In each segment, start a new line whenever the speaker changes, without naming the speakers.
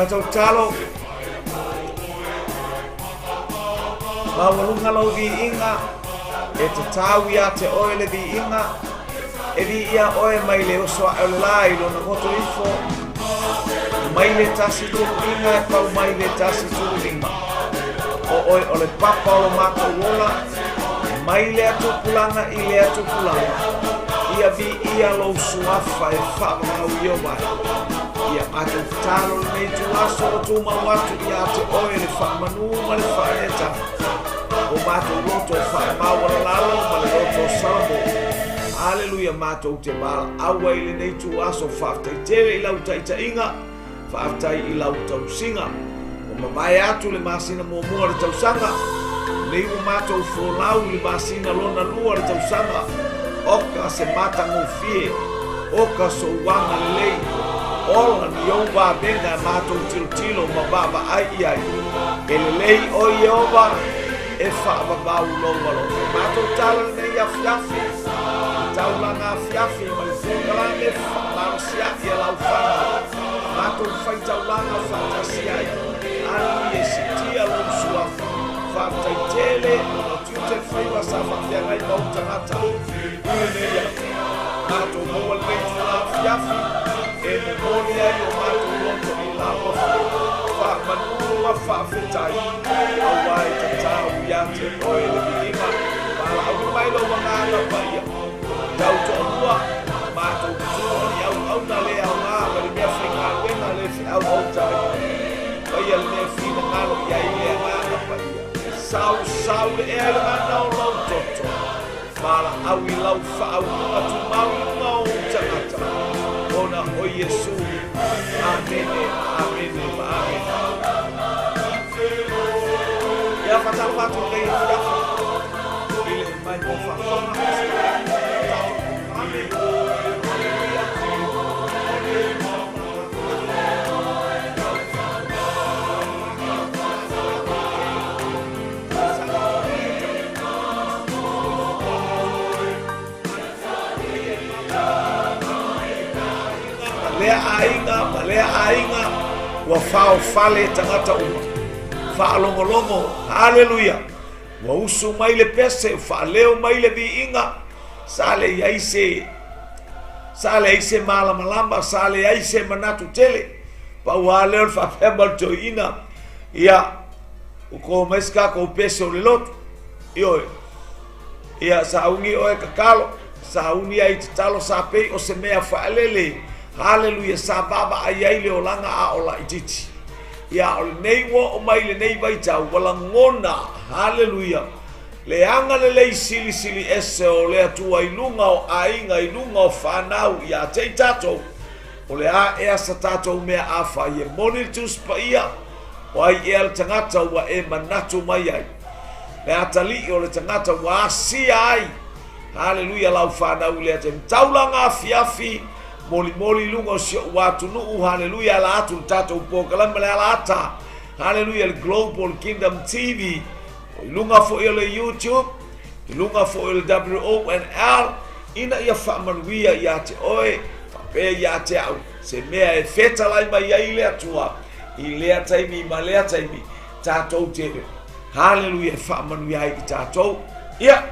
Tatou tatalo. Maualuga lou viiga, e tatau ia te oe le viiga, e viia oe mai le oso ae o le la i lona goto ifo, mai le tasi tuluiga e pau mai le tasi tuluiga. O oe o le papa o lo matou ola, mai lea tupulaga i lea tupulaga, ia viia lou suafa e faavavau Ieova e. Ia matou tatalo lenei ituaso o tumau atu ia te oe le faamanu ma le faaeeta, o matou loto faamaualalalo ma le loto Salamo. Aleluia, matou te valaau ai i lenei ituaso, faafetai tele i lau taitaiga, Faafetai i lau tausiga. Ua mavae atu le masina muamua o le tausaga. Nei ua matou folau i le masina lona lua o le tausaga. Oka se matagofie, oka sou agalelei. Ola ni ou vavega e matou tilotilo ma vaavaai i ai. E lelei oe Ieova, e faavavau lou alofa. Matou tala lenei afiafi, le taulaga afiafi ma le polokalame faamalosiaʻi a lau fanau. Matou faitaulaga faatasi ai. Aleluia, e sitia lou suafa. Faafetai tele ona o tiute faiva sa faafeagai ma ou tagata i lenei aso. Matou maua lenei itula afiafi e momoli ai o matou loto i lau Afioga. Faamanu ma faafetai, aua e tatau ia te oe le viiga. Valaauina mai lou Agaga Paia. Tau toalua, matou tu o ni auauna le aoga ma le mea faigaluega le feauautai. Paia le mea finagalo i ai le Agaga Paia. Sausau le ea i le gagana o lou toto. Valaau i lau faaupuga tumau i luga o ou tagata, ona o Iesu. Amene, amene ma amene. Ia faatalofa atu i lenei afiafi i le maimoa faafofoga o se tatou polokalame. Haleluia. Lea aiga ma lea aiga ua faofale tagata uma. Faalogologo, haleluia! Ua usu mai le pese, ua faaleo mai le viiga, sa leai se sa leai se malamalama, sa leai se manatu tele. Pau lava lea o le faapea mai le toeaina, ia, Ua kō mai se tatou pese o le lotu. Ioe. Ia, sauni oe tatalo, sauni ai tatalo sa pei o se mea faalele. Haleluia, sa vaavaai ai le olaga a o laitiiti. Ia, o lenei ua oo mai i lenei vaitau, ua lagona, haleluia, le agalelei silisili ese o le Atua i luga o aiga, i luga o fanau, ia te i tatou, o le a ea sa tatou mea a fai? E moni le Tusi Paia, O ai ea le tagata ua e manatu mai ai? Le atalii o le tagata ua asia ai. Haleluia lau fanau i lea taimi. Taulaga afiafi, molimoli i luga o si ou atunuu. Haleluia ala atu le tatou polokalame le ala ata. Haleluia le Global Kingdom TV. I luga foi o le YouTube, i luga foi o le WONL, ina ia faamanuia ia te oe, faapea ia te au, se mea e fetalai mai ai le Atua. I lea taimi ma lea taimi, tatou te haleluia e faamanuia ai i tatou. Ia,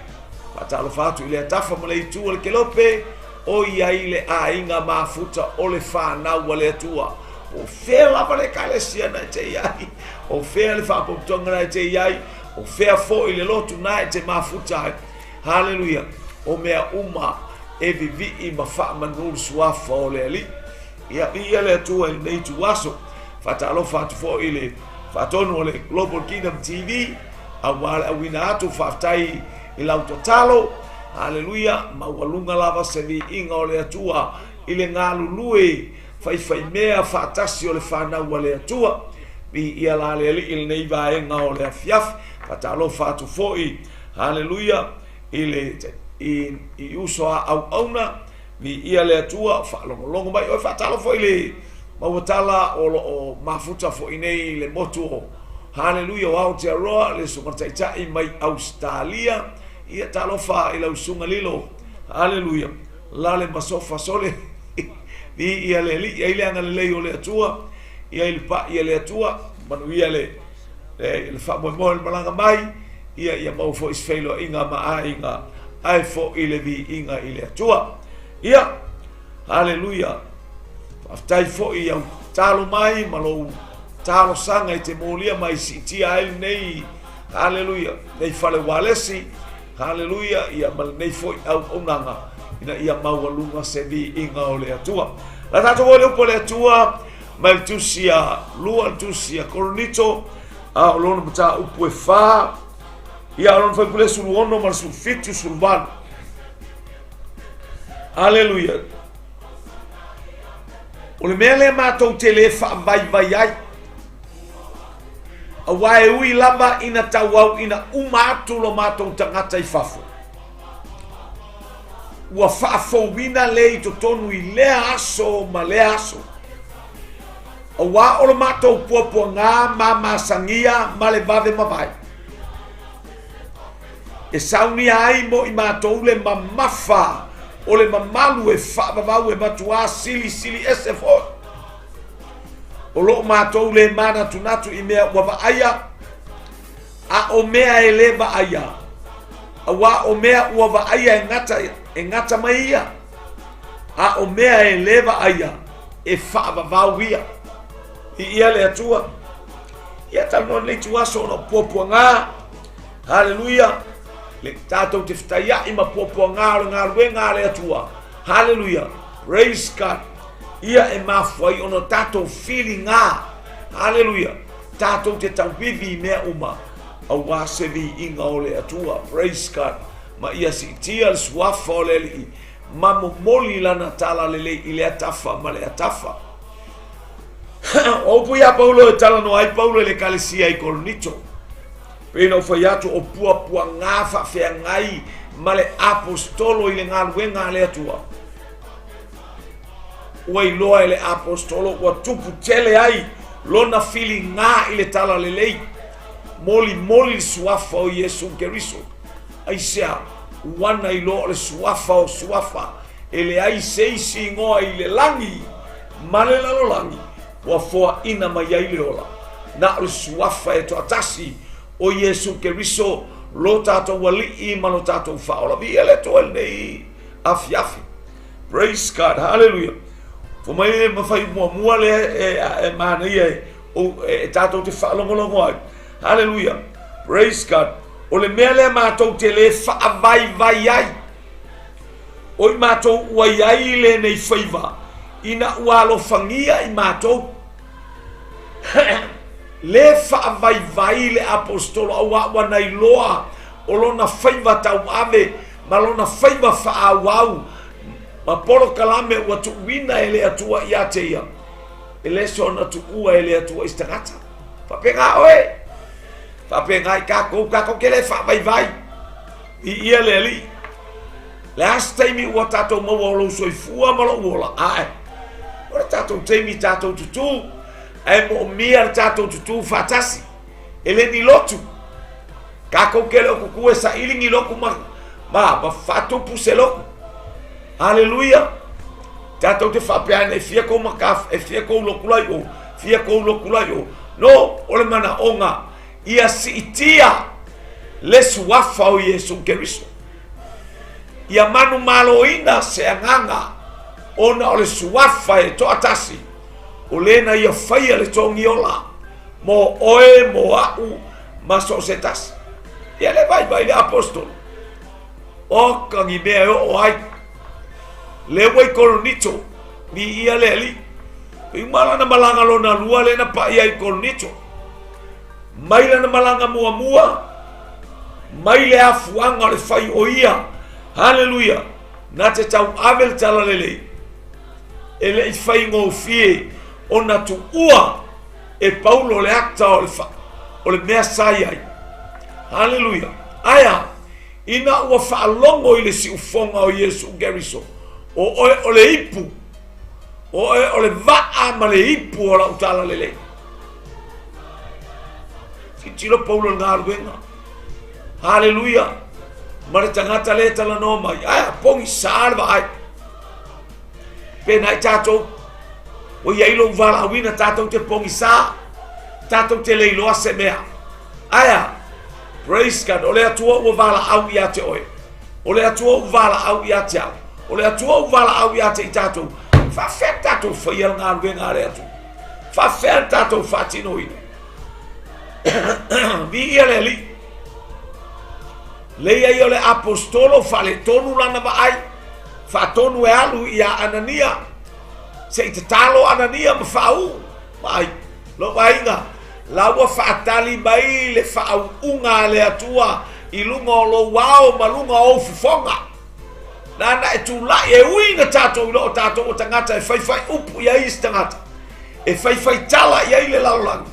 faatalofa atu i lea tafa ma le itu o le kelope, o i ai le aiga mafuta o le fanau a le Atua. Po o fea lava le ekalesia na e te i ai, o fea le faapotopotoga na e te i ai, o fea foi le lotu na e te mafuta ai. Haleluia, o mea uma e vivii ma faamanu le suafa o le Alii. Ia, viia le Atua i lenei ituaso. Faatalofa atu foi i le faatonu o le Global Kingdom TV, aua le auina atu, faafetai i lau tatalo. Haleluia, maualuga lava se viiga o le Atua i le galulue faifaimea faatasi o le fanau a le Atua. Viia la le Alii i lenei vaega o le afiafi. Faatalofa atu foi, haleluia, i le i uso a auauna. Viia le Atua, faalogologo mai oe, faatalofa foi i le maua tala o lo o mafuta foi nei i le motu o Haleluia o Aotearoa, le susuga taitai mai Ausetalia. Ia talofa i lau susuga Lilo, Haleluia, lale ma sofa sole. Viia le Alii, ai le agalelei o le Atua. Ia i le pa'i a le Atua, manuia le le faamoemoe o le malaga mai, ia ia maua foi se feiloaiga ma aiga, ae foi le viiga i le Atua. Ia, haleluia. Faafetai foi i au talo mai ma lou talosaga i te molia mai siitia ai lenei, haleluia, nei fale ualesi, haleluia, ia ma lenei foi auaunaga ina ia maualuga se viiga o le Atua. La tatou o le upu a le Atua mai le tusi a lua le tusi a Korinito, a o lona mataupu e 4, ia o lona faipule 16 ma le 17, 18. Aleluia. O le mea lea matou te le faavaivai ai, auā e ui lava ina tauau ina uma atu lo matou tagata i fafo, ua faafouina le i totonu i lea aso ma lea aso. Auā o lo matou puapuagā ma masagia ma le vave mavae, e saunia ai mo i matou le mamafa o le mamalu e faavavau e matuā silisili ese foi. O loo matou le manatunatu i mea ua vaaia, a o mea e le vaaia, auā o mea ua vaaia e gata, e gata mai ia, a o mea e le vaaia e faavavau ia. I ia le Atua. Ia talanoa lenei ituaso ona o puapuagā. Haleluia. Le tatou te fetaia'i ma puapuagā o le galuega a le Atua. Haleluia. Praise God. Ia e mafua ai ona tatou filigā. Haleluia. Tatou te tauivi i mea uma auā se viiga o le Atua. Praise God. Ma ia siitia le suafa o le Alii ma momoli lana talalelei i lea tafa ma lea tafa. O upu ia Paulo e talanoa ai Paulo i le ekalesia i Korinito. Pei ona ou fai atu o puapuagā faafeagai ma le aposetolo i le galuega a le Atua. Ua iloa e le aposetolo ua tupu tele ai lona filigā i le talalelei, molimoli le suafa o Iesu Keriso. Aisea? Ua na iloa o le suafa o suafa, e leai se isi igoa i le lagi ma le lalolagi ua foaina mai ai le ola, na o le suafa e toatasi o Iesu Keriso lo tatou Alii ma lo tatou Faaola. Viia le Atua i lenei afiafi. Praise God, hallelujah. Fai mai le mafai muamua lea e, e manaia e, e, e tatou te faalogologo ai. Hallelujah. Praise God. O le mea lea matou te le faavaivai ai. O i matou ua i ai lenei faiva ina ua alofagia i matou. Le faavaivai le aposetolo auā ua nailoa o lona faiva tauave ma lona faiva faaauau ma polokalame ua tuuina e le Atua ia te ia. E le soona tuua e le Atua i se tagata. Faapena oe. Faapena i tatou, tatou te le faavaivai. I ia le Alii. Le a se taimi ua tatou maua o lou soifua ma lou ola, ae. O le tatou taimi tatou tutū, ae moomia le tatou tutū faatasi. E le ni lotu. Tatou te le o tutū e saili ni lotu ma, ma, ma faatupu se lotu. Haleluia. Tatou te faapea ane e fia kou mata, e fia kou lotu lai o, fia kou lotu lai o. No, o le manaoga, ia siitia le suafa o Iesu Keriso. Ia manumaloina se agaga ona o le suafa e toatasi o lena ia faia le togiola mo oe, mo a'u ma so o se tasi. Ia le vaivai le apostolo. Oka ni mea e oo ai. Le ua i Korinito, ni ia le Alii. E uma lana malaga lona lua lea na pa'i ai i Korinito. Mai lana malaga muamua, mai le afuaga o le fai o ia. Haleluia! Na te tauave le talalelei. E le i faigofie ona tuua e Paulo le ata o le, fa, o le mea sa i ai. Haleluia! Ae a? Ina ua faalogo i le siufoga o Iesu Keriso, o oe o le ipu, o oe o le vaa ma le ipu o lau talalelei. Tilotilo Paulo i le galuega. Haleluia! Ma le tagata lea e talanoa mai, ae a pogisa le vaai. Pena i tatou. Ua i ai lou valaauina tatou te pogisā, tatou te le iloa se mea. Ae a? Praise God, o le Atua ua valaau ia te oe. O le Atua ua valaau ia te au. O le Atua ua valaau ia te i tatou. Faafefea tatou faia le galuega a le Atua? Faafefea tatou faatinoina? Viia le Alii. Leia ia o le apostolo faaletonu lana vaai, faatonu e alu ia Anania, se i tatalo Anania ma faauu. Vaai, lou aiga, la ua faatali mai le faauuga a le Atua i luga o lou ao ma luga o ou fofoga. Nana e tulai e ui na tatou iloa o tatou o tagata e faifai upu i ai isi tagata, e faifai tala i ai le lalolagi.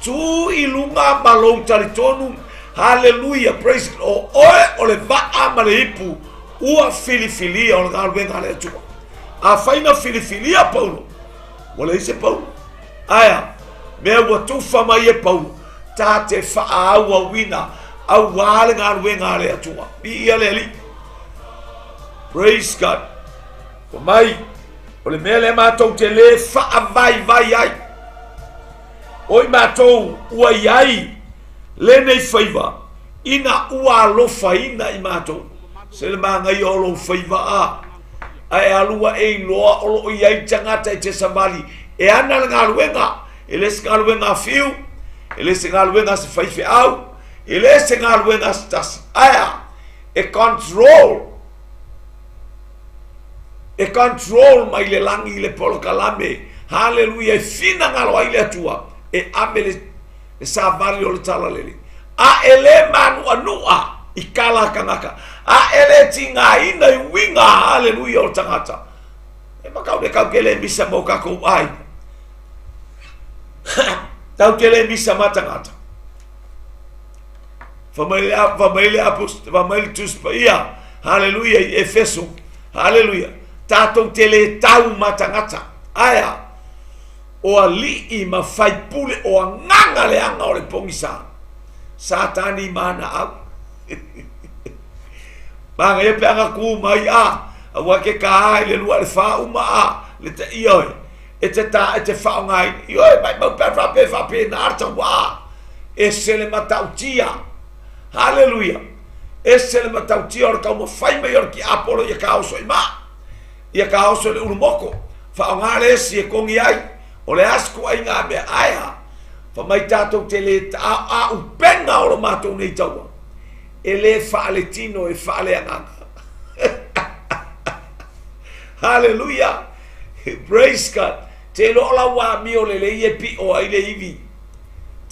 Tu i luga ma lou talitonu, haleluia, praise God, o oe o le vaa ma le ipu ua filifilia o le galuega a le Atua. Afai na filifilia Paulo, ua leai se Paulo. Ae a? Mea ua tufa mai e Paulo, ta te faaauauina auā le galuega a le Atua. Viia le Alii. Praise God. Fai mai, o le mea lea matou te lē faavaivai ai. O i matou ua i ai lenei faiva, ina ua alofaina i matou. Se le manaia o lou faiva a, ae alu ae iloa o lo o i ai tagata e te savali e ana le galuega, e le se galuega a fiu, e le se galuega a se faifeau, e le se galuega a se tasi. Ae a? E control e control mai le lagi i le polokalame. Haleluia, e finagalo ai le Atua e ave le, le savali o le talalelei. A e le manuanua i kala a kanaka, a e le tigaina i uiga, haleluia, o le tagata. E makau le kau ke le misa mo kakou ai. Tau ke le misa ma tagata. Fa mai le, fa mai le, fa mai le Tusi Paia, haleluia, i Efeso, haleluia, tatou te le tau ma tagata, ae a? O alii ma faipule o agaga leaga o le pogisa, Satani ma ana au. Manaia pe ana ku mai a, aua ke ka i le lua le fa uma a, le te ia oe, e te ta e te whaongai, i oe mai mau pea whape whape na arta wā, e se le matautia. Haleluia. E se le matautia o le taumafai mai o le tiapolo ia ka oso i ma. Ia ka oso i le ulumoko. Whaonga le esi e kongi ai. O le asku ai ngā mea ae ha. Fa mai tātou te le ta a, a upenga o lo mātou nei taua. E le whaale tino e whaale anganga. Haleluia. Praise God. Te iloa la ua amio lelei e piʻo ai le iwi.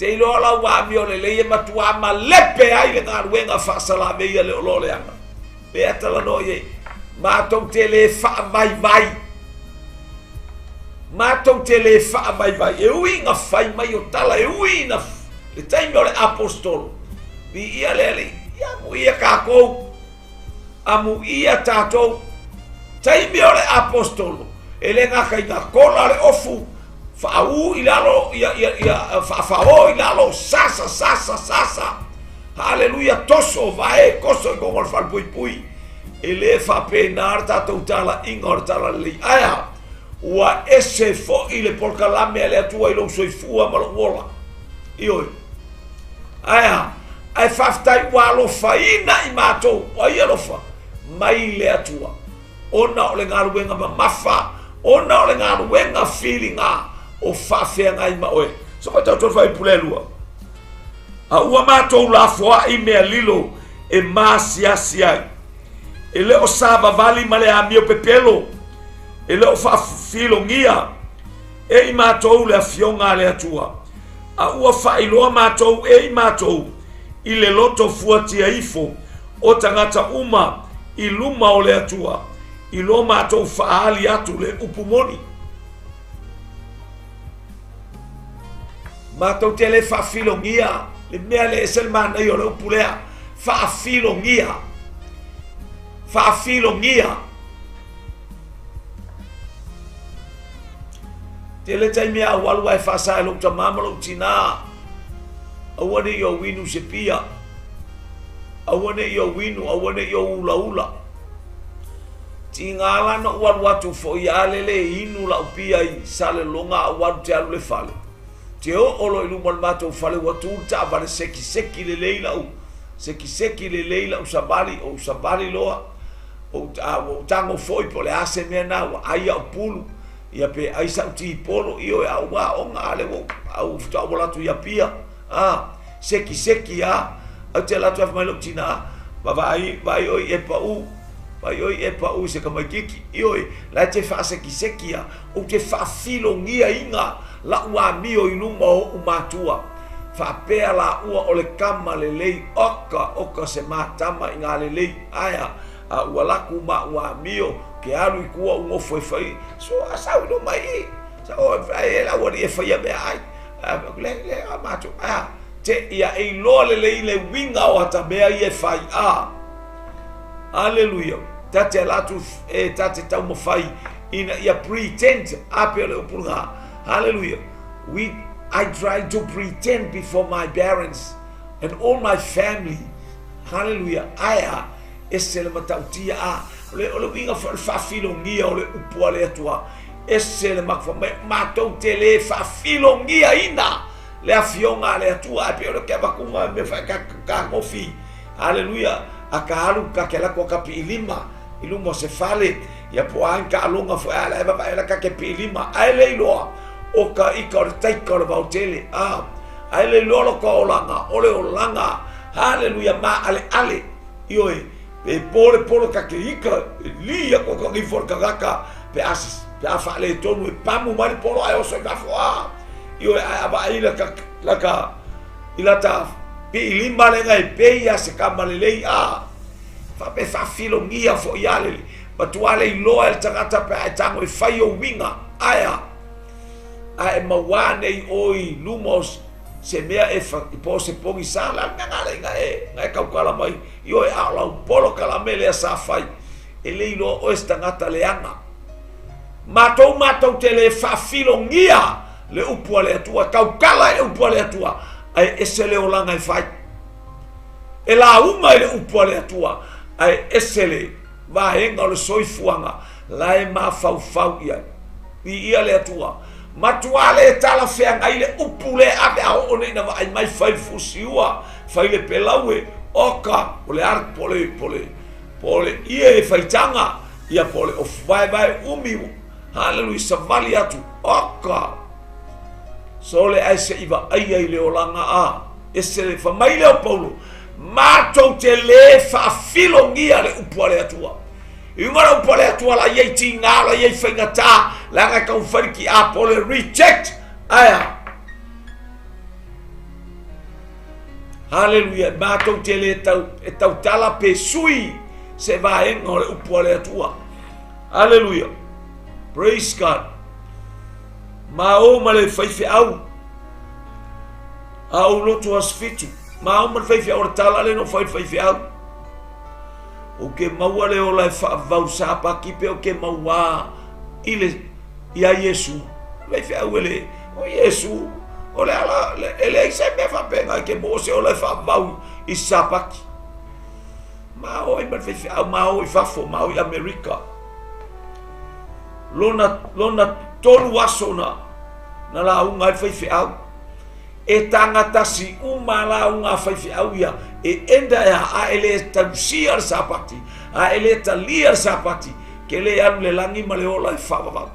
Te iloa la ua amio lelei e matuā malepe ai le galuega faasalavei a le oloa leaga. Mea talanoa i ai, matou te le faavaivai. Matou te le faavaivai. E ui ina fai mai o tala, e ui ina le taimi o le apostolo. Viia le Alii, ia amuia kākou. Amuia tatou. Taimi o le apostolo, e le gata i ngā kola o le ofu, whaau i lalo, ia, ia, ia, whaawhao i lalo, sasa, sasa, sasa. Haleluia, toso, vae, koso i kongo le whalepuipui. E le whapena le tātou tala inga o le tala lelei. Ae a, ua ese fo'i le polokalame a le Atua i lou soifua ma lou ola. Ioe. Ae a? Ae faafetai ua alofaina i matou. O ai alofa? Mai le Atua. Ona o le galuega mamafa, ona o le galuega filiga o faafeagai ma oe. So mai tau fuaiupu le lua. A ua matou lafoai mea lilo e maasiasi ai. E le o savavali ma le amio pepelo, e le o faafilogia e i matou le afioga a le Atua. A ua faailoa matou e i matou i le loto fuatia ifo o tagata uma i luma o le Atua, i lo matou faaali atu le upu moni. Matou te le faafilogia le mea le ese le manaia o le upu lea, faafilogia, faafilogia. Tele taimi a ou alu ae faasa e lou tamā ma lou tinā, aua ne i ou inu se pia, aua ne i ou inu, aua ne i ou ulaula. Tiga la na ou alu atu foi a lele e inu lau pia i Salelologa a ou alu te alu le fale. Te oo loa i luma o le matou fale ua tu le taavale sekiseki lelei lau sekiseki lelei lau savali ou savali loa ou a ua ou tago foi po o le a se mea na ua ai au pulu ia pe ai sau tipolo ioe a ou aoga a lea ua ou faatoa ou alu atu i Apia a sekiseki a au te alu atu ae fai mai lou tina vaai vaai oe i e pau vaai oe i e pau i se tamaititi ioe la e te faasekiseki a ou te faafilogiaina la'u amio i luma o o'u matua, faapea lāua o le kama lelei, oka, oka se matama i ngā lelei, aea, a ua laku ma'u amio, ke alu i kua ou nofo e fai, so a sau i luma i i, sa o e lau alii e faia meaai, a le, le, a matou, aea, te ia e iloa lelei le uiga o ata mea ia e fai, a. Aleluia. Ta te ala atu e ta te taumafai ina ia pretend, a pei o le upu lena. Hallelujah. We, I try to pretend before my parents and all my family. Hallelujah. Ae a, ese le matautia a. O le, o le uiga foi o le faafilogia o le upu a le Atua. Ese le matou, matou te le faafilogiaina le afioga a le Atua. Ae pei o le ke avatuga mea faakagofi. Hallelujah. A ka alu ka ke lako ka piilima i luma o se fale. Ia po o a ni taaloga foi a la e vaavaai la ka ke piilima. Ae le iloa o ka ika o le taika o le vaotele. A ae le iloa lo ka olaga o le olaga. Haleluia maaleale. Ioe, pe po le polo ka ke ika e li aku ka ngifo le tagata pe a pe a faaletonu e pamu mai le polo ae oso i fafo. A ioe ae a vaai la ka la ka i lata piilima lega e pei a se kama lelei. A faapea faafilogia foi a le matua le iloa e le tagata pe a e tago e fai ou uiga. Ae a? A e mauā nei oe i luma o se mea e fa, po o se pogisa, le a le mea gale ga e, ga e tautala mai, ioe, a o lau polokalame lea sa fai, e le iloa oe se tagata leaga. Matou matou te le faafilogia le upu a le Atua, tautala i le upu a le Atua, ae ese le olaga e fai. E lauga i le upu a le Atua, ae ese le vaega o le soifuaga la e mafaufau i ai. Viia le Atua. Matua le talafeagai le upu le ave a oo nei na vaai mai fai le fusiua, fai le pelaue, oka, o le a po le po le po le ie e faitaga, ia po le ofu vaevae umi, haleluia, savali atu, oka. Sole ae se i vaaia i le olaga a ese le fai mai lea o Paulo, matou te le faafilogia le upu a le Atua. I uga le upu a le Atua la iai tiga, la iai faigata, leaga e taumafai le tiapo le reject. Ae a? Haleluia, matou te le tau, e tautala pe sui se vaega o le upu a le Atua. Haleluia. Praise God. Ma o ma le faifeau a ou lotu aso fitu. Ma o ma le faifeau o le tala le no fai le faifeau. O ke maua le ola e faavavau sapaki pe o ke mauā i le iā Iesu. Faifeau e le o Iesu o le ala e leai se mea faapena e ke maua se ola e faavavau i sapaki. Ma o ai ma le faifeau, ma o i fafo, ma o i Amerika. Lona, lona tolu aso na, na lauga ai le faifeau. E tagatasi uma lauga a faifeau ia, e enda e a, a e le tausia le Sapati, a e le talia le Sapati, ke le alu le lagi ma le ola e faavavau.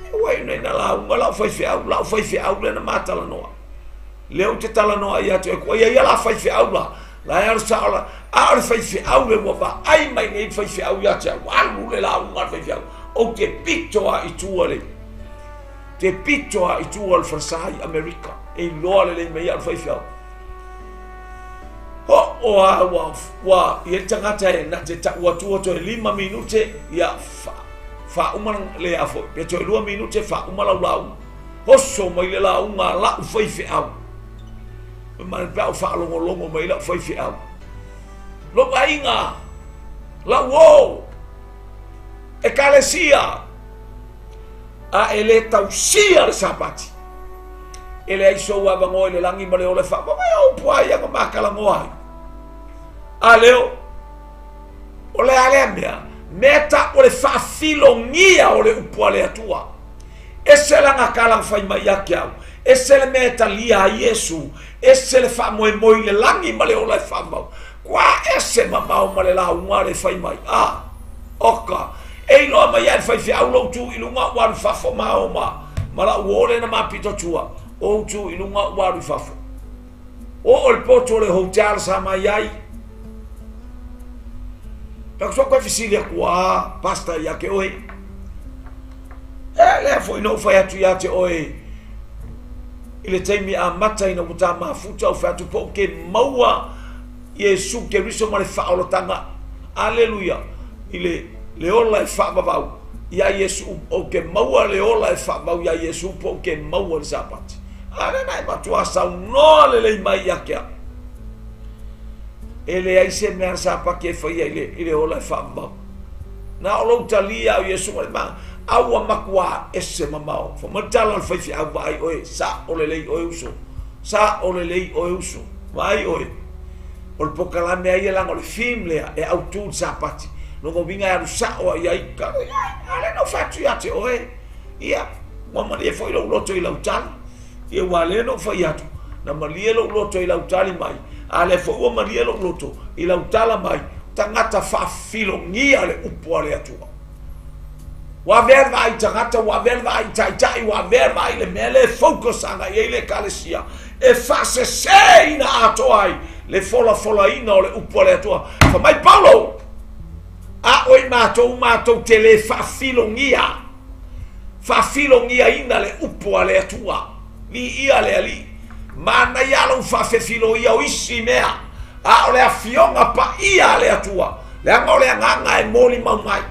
E wai nei na lauga lau faifeau, lau faifeau lea na matalanoa. Lea ou te talanoa ia te oe, ko ia ia la faifeau la, la e alu sao la, a o le faifeau le ua vaai mai nei le faifeau ia te au, alu le lauga a le faifeau, ou te pito a i tua le, te pito a i tua o le falesa i Amerika, e iloa lelei mai au le faifeau. Ho, o a, ua, ua, i le tagata e na te tau atua toe 5 minute, ia, fa, faauma le a foi, pe toe 2 minute, faauma lau lauga. Oso mai le lauga a la'u faifeau. Fai mai pe a ou faalogologo mai la'u faifeau. Lou aiga, la'u ō, Ekalesia, a e le tausia le Sapati, e leai sou avanoa i le lagi ma le ola e faavavae o upu a ia na matalanoa ai. A leo, o O le a lea mea? Mea ta'u o le faafilogia o le upu a le Atua. Ese lana tala na fai mai ia te au, ese le mea e talia ai Iesu, ese le faamoemoe i le lagi ma le ola e faamau. Kua ese mamao ma le lauga le fai mai, a, oka, e iloa mai lava e le faifeau lou tu i luga ua alu i fafo ma o ma, ma la'u uo lea na mapito tua, ou tu i luga ua alu i fafo. Oo i le potu o le hotel sa mai ai. Pe aku koe fesili atu a pastor ia te oe. E lea foi na ou fai atu ia te oe i le taimi amata ina ua ta mafuta ou fai atu po o ke maua Iesu Keriso ma le faaolataga. Aleluia! I le, le ola e faavavau iā Iesu, ou te maua le ola e faavavau iā Iesu po o ke maua le Sapati. A lea na e matuā saunoa lelei mai ia te au. E leai se mea a le Sapati e faia i le, i le ola e faavavau. Na o lou talia o Iesu ma le ma, a ua matuā ese mamao. Fai mai le tala a le faifeau, vaai oe, sa'o lelei oe uso. Sa'o lelei oe uso. Vaai oe, o le pokalame a ia leaga o le theme lea e autu le Sapati. Lona uiga e alu sa'o a i ai, ka, a lea na ou fai atu ia te oe, ia, ua malie foi lou loto i lau tali. Ia ua lea na ou fai atu, na malie lou loto i lau tali mai, a lea foi ua malie lou loto i lau tala mai, tagata faafilogia le upu a le Atua. Ua avea le vaai tagata, ua avea le vaai taitai, ua avea le vaai le mea lea e focus agai i ai le Ekalesia, e faaseseina atoa ai le folafolaina o le upu a le Atua. Fai mai Paulo, a o i matou matou te le faafilogia, faafilogiaina le upu a le Atua. Viia le Alii. Manaia lou faafefiloia o isi mea, a o le Afioga Paia a le Atua, leaga o le Agaga e molimau mai,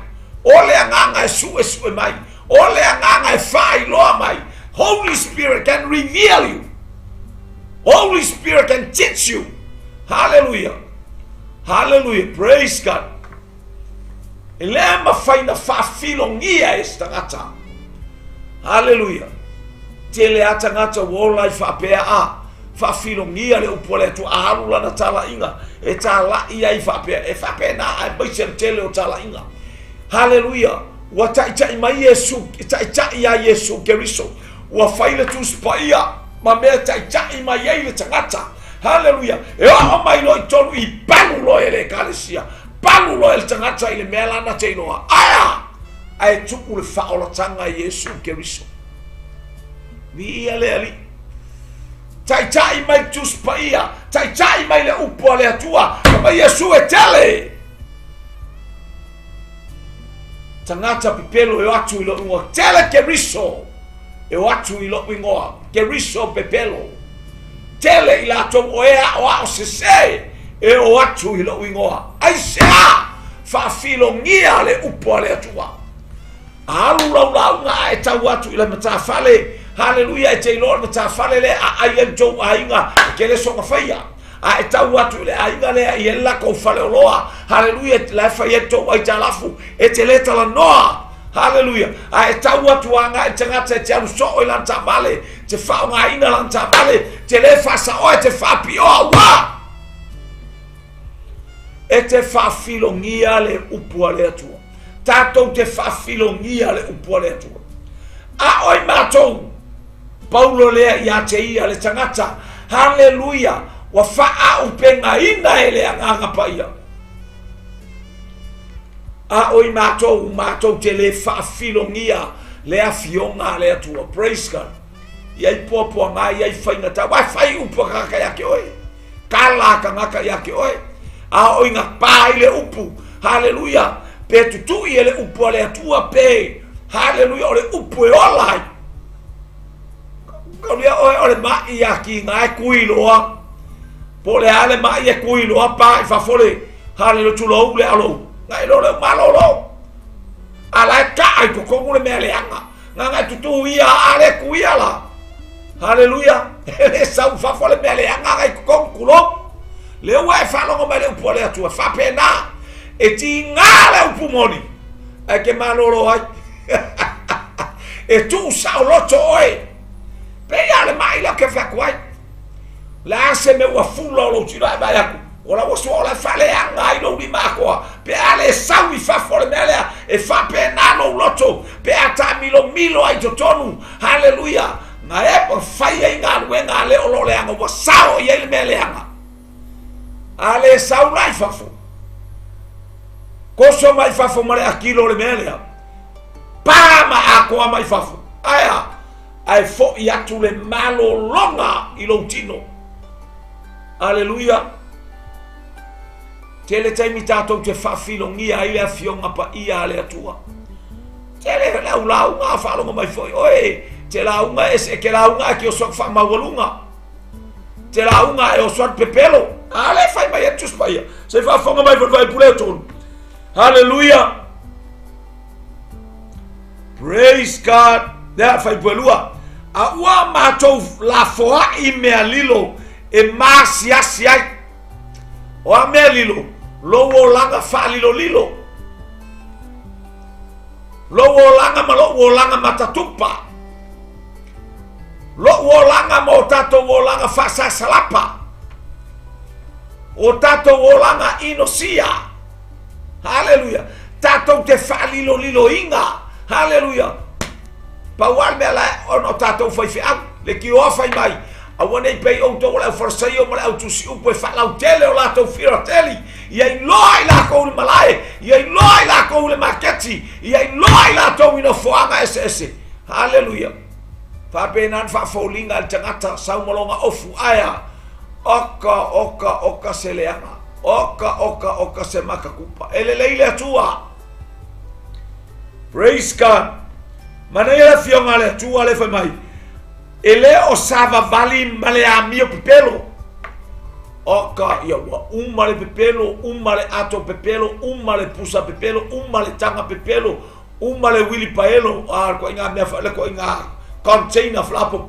o le Agaga e suesue mai, o le Agaga e faailoa mai. Holy Spirit can reveal you. Holy Spirit can teach you. Hallelujah. Hallelujah. Praise God. E le mafai na faafilogia e se tagata. Haleluia! Tele a tagata ua ola ai faapea a faafilogia le upu a le Atua, a alu lana talaiga e tala'i ai faapea, e faapena aemaise le tele o talaiga. Haleluia! Ua taita'i mai Iesu, taita'i ia Iesu Keriso, ua fai le Tusi Paia ma mea e taita'i mai ai le tagata. Haleluia! E oo mai loa i tonu i palu loa e le Ekalesia, palu loa e le tagata i le mea lana te iloa. Ae a? Ae tuu le faaolataga i Iesu Keriso. Viia le Alii. Taitai mai Tusi Paia, taitai mai le upu a le Atua, fai mai Iesu e tele. Tagata pepelo e o atu i lou igoa. Tele Keriso e o atu i lou igoa. Keriso pepelo. Tele i latou o e aʻoaʻo sesē e o atu i lou igoa. Aisea? Faafilogia le upu a le Atua. Alu lau lauga a e tau atu i le matafale. Haleluia, e te iloa le matafale lea a ai ai le tou aiga, e te le soona faia. A e tau atu i le aiga lea i ai le latou faleoloa, haleluia, la e fai ai le tou aitalafu, e te le talanoa. Haleluia. A e tau atu agai i le tagata e te alu soo i lana taavale, te faaaogaina lana taavale, te le faasaoa, e te faapioa, ua! E te faafilogia le upu a le Atua. Tatou te faafilogia le upu a le Atua. A oi matou, Paulo lea ia te ia le tagata, haleluia, ua faaaupegaina e le Agaga Paia. A oi matou, matou te le faafilogia le afioga a le Atua. Praise God. Ia i poapoaga, ia i faigata. Ua fai upu a tagata ia te oe. Tala a tagata ia te oe. A oo ina pa ai le upu, haleluia, pe tutui e le upu a le Atua, pe, haleluia, o le upu e ola ai. Kaulia oe o le ma'i ia kiga e kui loa. Po o le a le ma'i e kui loa pa i fafo le, haleluia, tulou le alou. Ngai lo le malolo. A la e kaa i totonu le mea leaga. Nga ngai tutu ia a le kuia la. Haleluia. E le sau fafo le mea leaga ngai totonu tulou. Le ua e faalogo mai le upu a le Atua, faapena, e tiga le upu moni, ae ke malolo ai. E tuu saoloto oe. Pei lava le mai lea ou te fai atu ai. Le a se mea ua fula o lou tino ae vaai atu. O lau aso o la e faaleaga ai lou lima atoa, pe a le sau i fafo le mea lea, e faapena lou loto, pe a taamilomilo ai i totonu, haleluia, na e fai ai galuega a le o lo o leaga, ua sao i ai le mea leaga. A le sau la i fafo, toso mai fafo ma le akilo o le mea lea, pa ma atoa mai fafo, ae a? Ae foi atu le malologa i lou tino. Aleluia! Tele taimi tatou te faafilogia ai le Afioga Paia a le Atua. Tele le au lauga a faalogo mai foi, oe, te lauga e te lauga ae te oso atu faamaualuga. Te lauga e oso atu pepelo. A le fai mai e Tusi Paia. Se faafofoga mai foi le Fuaiupu lea 3. Haleluia! Praise God. Lea fuaiupu e lua. A ua matou lafoai mea lilo e maasiasi ai. O a mea lilo? Lou olaga faalilolilo. Lou olaga ma lou olaga matatupa. Lou olaga ma o tatou olaga faasasalapa. O tatou olaga inosia. Haleluia. Tatou te faaliloliloina. Haleluia. Pau lava le mea la ona o tatou faifeau. Le tioa fai mai, aua ne i pei outou o le aufalesaio ma le autusiupu e faalautele o latou filateli, ia iloa i latou i le malae, ia iloa i latou i le maketi, ia iloa i latou i nofoaga eseese. Haleluia. Faapena ona faafoliga e le tagata sau ma lona ofu ae a? Oka, oka, oka se leaga. Oka, oka, oka se makakupa. E lelei le Atua. Praise God. Manaia le afioga a le Atua le fai mai. E le o savavali ma le amio pepelo. Oka, ia ua uma le pepelo, uma le ato pepelo, uma le pusa pepelo, uma le taga pepelo, uma le uilipaelo, a ko inga mea le ko inga container flapo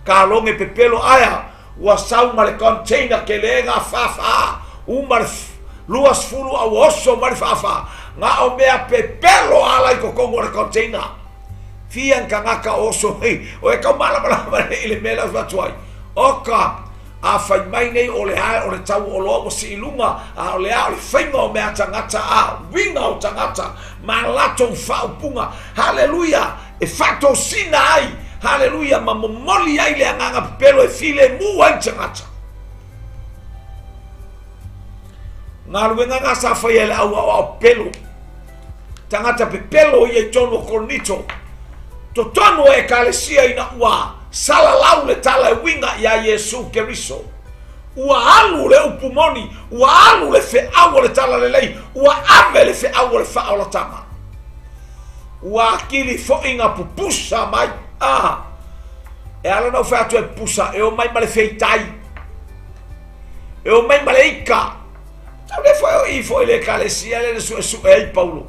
kaloge pepelo aia Ua sau ma le container tele ga faafa uma le 20 a ua oso mai le faafa ga o mea pepelo ala i totonu o le container. Fia ni tagata o oso mai o e tau malamalama nei i le mea lea ou fai atu ai. Oka, a fai mai nei o le a o le tau o oloa ua sii luga, a o le a o le faiga o mea a tagata a uiga o tagata ma latou faaupuga. Haleluia! E faatosina ai, haleluia, ma momoli ai le agaga pepelo e filemu ai le tagata. Galuega na sa faia e le au aoao pepelo. Tagata pepelo ia i tonu o Korinito. Totonu o ekalesia ina ua salalau le tala e uiga iā Iesu Keriso. Ua alu le upu moni, ua alu le feau o le talalelei, ua ave le feau o le faaolataga. Ua atili foi na pupusa mai. Ah, e ala ona ou fai atu e pupusa, e omai ma le feitai. E omai ma le ika. Tau le foi o i foi le ekalesia le le suesue ai Paulo.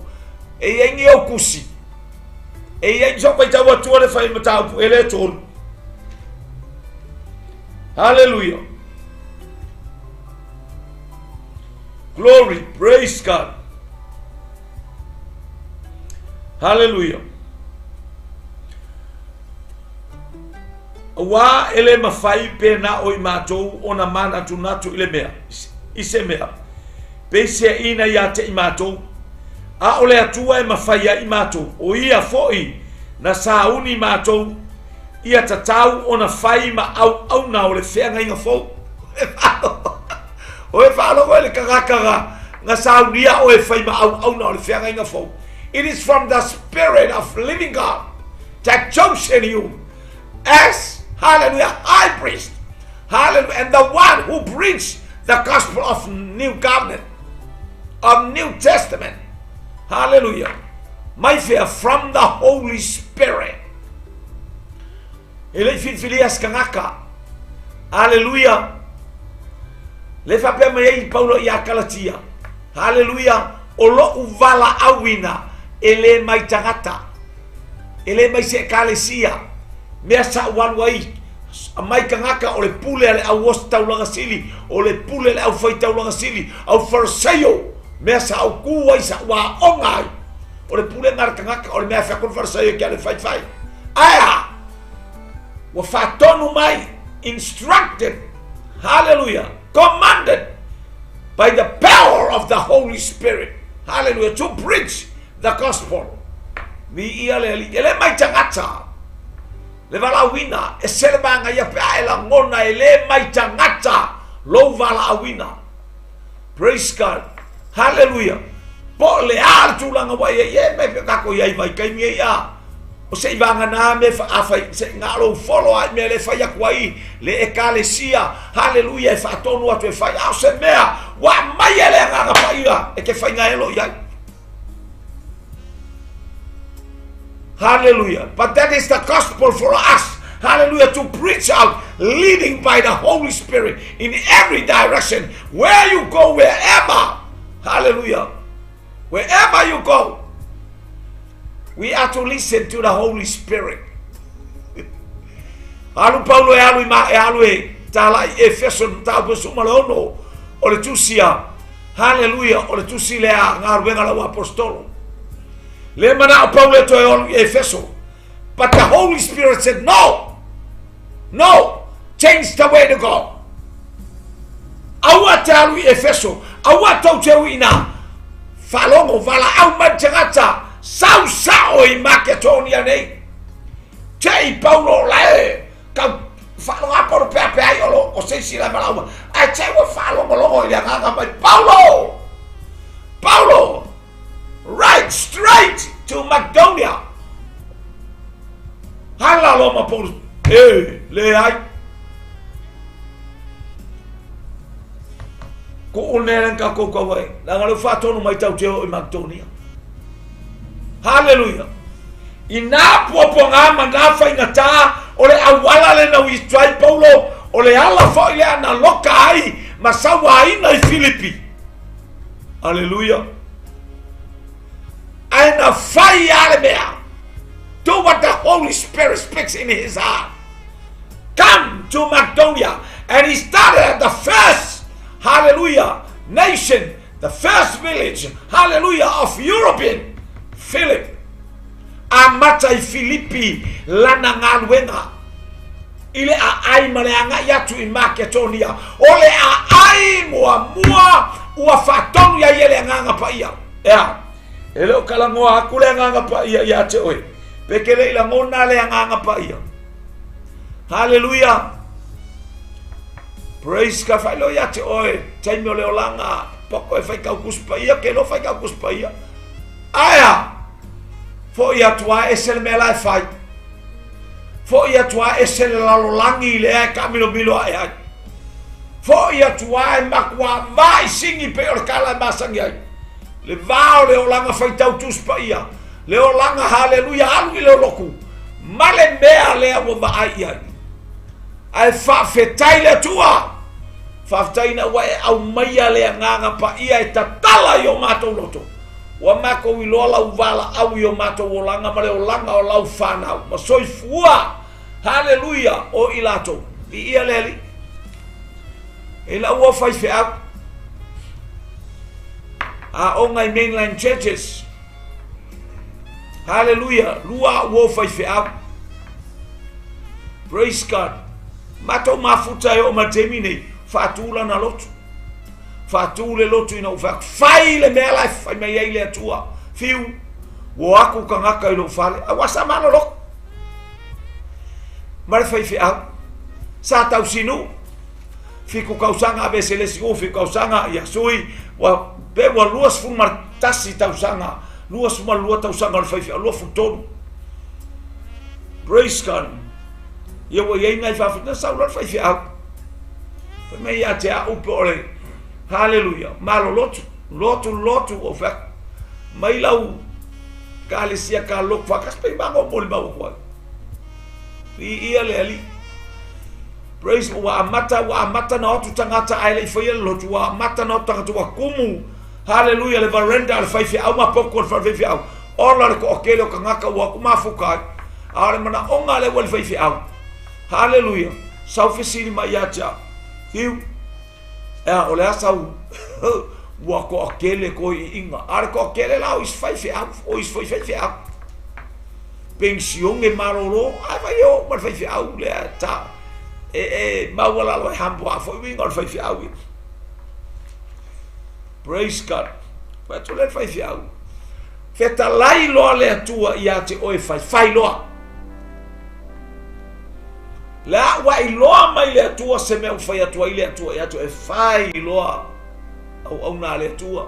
E i ai ni ou kusi. E i ai ni sopa i tau atua le fai mataupu e le tolu. Hallelujah. Glory, praise God. Haleluia. Auā e le mafai pe na o i matou ona manatunatu i le mea, i se mea, peiseaiina ia te i matou, a o le Atua e mafai ai i matou, o ia foi na sauni matou ia tatau ona fai ma auauna o le feagaiga fou. Oe faalogo e le tagata na, na saunia oe fai ma auauna o le feagaiga fou. It is from the spirit of living God that chosen you as, hallelujah, high priest, hallelujah, and the one who preached the gospel of new covenant, of New Testament. Hallelujah. Mai fea, from the Holy Spirit. E le i filifilia se tagata. Aleluia! Le faapea mai ai Paulo iā Kalatia. Aleluia! O loʻu valaauina e le mai tagata, e le mai se ekalesia, mea sa ou alu ai, mai tagata o le pule a le au ositaulaga sili, o le pule a le aufaitaulaga sili, au Farisaio, mea sa ou kū ai, sa ou aoga ai. O le pulega a le tagata, o le mea e fai atu le Farisaio e te alu e faifai. Ae a? Ua faatonu mai, instructed, hallelujah, commanded. By the power of the Holy Spirit. Hallelujah. To preach the gospel. Viia le Alii. E le mai tagata le valaauina, e se le magaia pe a e lagona e le mai tagata lou valaauina. Praise God. Hallelujah. Po o le a le tulaga ua i ai, e mai pe kako i ai vaitaimi ei a. O se i vagana me afai se i lou folo ai mea le fai atu ai le ekalesia. Hallelujah e faatonu atu e fai. A o se mea ua mai e le Agaga Paia e te faiga elo i ai. Hallelujah. But that is the gospel for us. Hallelujah. To preach out, leading by the Holy Spirit in every direction. Where you go, wherever. Hallelujah. Wherever you go, we are to listen to the Holy Spirit. Alu Paulo e alu i ma e alu e tala i Efeso mataupu e 16 o le tusi a Haleluia o le tusi lea galuega lau apostolo. Le manao Paulo e toe olu i Efeso. But the Holy Spirit said no. No. Change the way to go. Aua te alu i Efeso. Aua tau te ui ina. Faalogo valaau mai tagata. Sau sao i Maketonia nei. Te i Paulo la e kau faaloga Paulo pea pea ai olo o se isi la valaau. Ae te ua faalogologo i le agaga mai Paulo. Paulo right straight to Macedonia. Hala lo ma Paulo. E, le ai. Ko o nē ka kou kau ai. La ngalo whaatonu mai tau te o i Macedonia. Hallelujah. I nā puapuagā ma nā faigata o le auala lena ua itu ai Paulo, o le ala foi lea na loka ai ma sauaina i Filipi. Aleluia. Ae na fai a le mea. Do what the Holy Spirit speaks in his heart. Come to Macedonia. And he started at the first, hallelujah, nation, the first village, hallelujah, of European, Philip. Amata i Filipi lana galuega i le aai ma le agai atu i Maketonia. O le aai muamua ua faatonu iā ia le Agaga Paia. Ea, e le o kalagoa aku le Agaga Paia iā te oe. Pe ke le i lagona le Agaga Paia. Haleluia! Praise God. Faailoa iā te oe, taimi o le olaga, poko e faitau Tusi Paia, ke iloa faitau Tusi Paia. Ae a? Foʻi atu a ese le mea la e fai. Foʻi atu a ese le lalolagi lea e taamilomilo aʻe ai. Foʻi atu a e matua vaai sigi pei o le tala e masani ai. Le va o le olaga faitau Tusi Paia, le olaga haleluia alu i le lotu, ma le mea lea ua vaai i ai. Ae faafetai le Atua! Faafetai ina ua e aumaia le Agaga Paia e tatala i o matou loto. Ua matou iloa lau valaau i o matou olaga ma le olaga o lau fanau ma soifua. Haleluia! O i latou. Viia le Alii. E lau ua faifeau. Aoga i mainline churches. Haleluia! Lua ua faifeau. Praise God. Matou mafuta e oo mai le taimi nei, faatu lana lotu. Faatu le lotu ina ua fai atu, fai le mea la e fai mai ai le Atua. Fiu, ua o atu tagata i lou fale, aua sa maloloku. Ma le faifeau, sa tausinuu. Fitu tausaga aveese le isi nuu, fitu tausaga ia sui, ua pe ua 21 tausaga, 22 tausaga o le faifeau, 23. Praise God. Ia ua i ai nai faafitauli, sau loa le faifeau. Fai mai ia te au pe o le haleluia, malolotu, lotu, lotu, ua ou fai atu, mai lau kalesia ka lotu faatasi pe i mago molimau atu ai. Viia le Alii. Praise, ua amata, ua amata na o atu tagata ae le i faia le lotu, ua amata na o atu tagata ua kumu, haleluia, le veranda a le faifeau ma potu o le fale faifeau. Ola le toatele o tagata ua atu mafuta ai. A o le manaoga lea ua i le faifeau. Haleluia. Sau fesili mai ia te au. Fiu. Ea, o le a sau ua toatele toeaiina. A o le toatele la o isi faifeau, o isi foi faifeau. Penisione malolo, ae fai e oo ma le faifeau lea ta e maualalo e hamboa foi uiga o le faifeau ia. Praise God. Fai atu le faifeau. Fetalai loa le Atua ia te oe faifai loa. Le a ua iloa mai le Atua se mea ua fai atu ai le Atua ia te oe fai loa auauna a le Atua.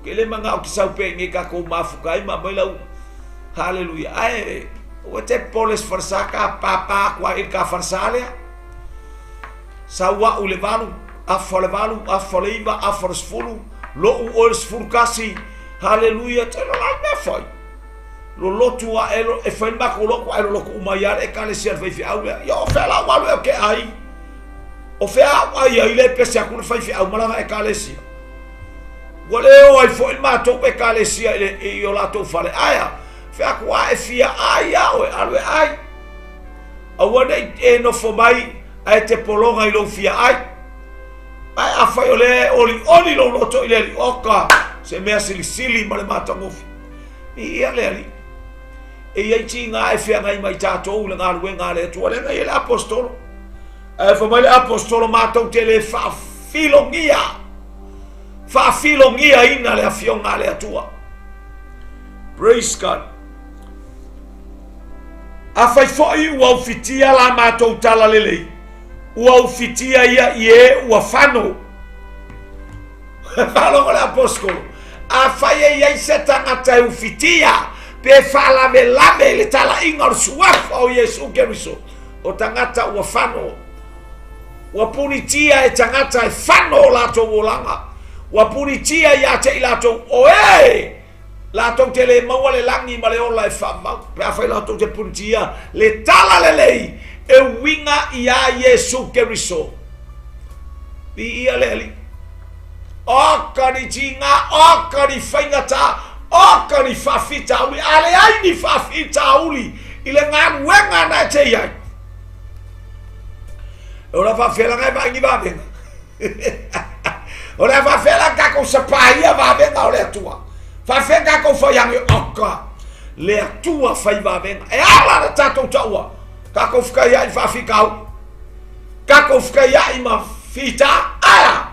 Ke le manao ke sau pe nge ka kou mafuka ai ma mai lau haleluia. Ae ua te popole se falesa ka papa aku ai ka falesa lea. Sau a'u i le valu, afa o le valu, afa o le iva, afa o le sefulu, lo'u oe le sefulu tasi, haleluia, te lo lai mea fai. Lolotu a'e lo, e fai le matou lotu a'e lolotu uma ai lava le Ekalesia a le faifeau lea. Ia o fea la ou alu ea ou te ai? O fea a'u ai ai le pese atu le faifeau ma lana Ekalesia? Ua le o ai foi le matou Ekalesia i, le, i o latou fale. Ae a? Fai atu a e fia ai a oe, alu e ai. Aua ne i e nofo mai ae te pologa i lou fia ai. Ae afai o lea e olioli lou loto i le Alii, oka se mea silisili ma le matagofie. Viia le Alii. E i ai tiga e feagai ma i tatou i le galuega a le Atua, lea na i ai le Aposetolo. Ae fai mai le Aposetolo, matou te le faafilogia, faafilogiaina le Afioga a le Atua. Praise God. Afai foi ua ufitia la matou talalelei, ua ufitia ia i e ua fano. Faalogo le apostolo. Afai e i ai se tagata e ufitia pe faalavelave i le talaiga o le suafa o Iesu Keriso, o tagata ua fano. Ua punitia e tagata e fano o latou olaga. Ua punitia ia te i latou o e Latou te le maua le lagi ma le ola e faamau, pe afai latou te punitia le talalelei e uiga iā Iesu Keriso. Viia le Alii. Oka ni tiga, oka ni faigata, oka ni faafitauli, a leai ni faafitauli i le galuega na e te i ai. E ola faafelaga e vaai ni vavega. O le a faafea la tatou sapaia vavega o le Atua? Faafea tatou faiage oka le Atua fai vavega. E ala le tatou taua, tatou fekaiai faafitauli, tatou fekaiai ma fita, aea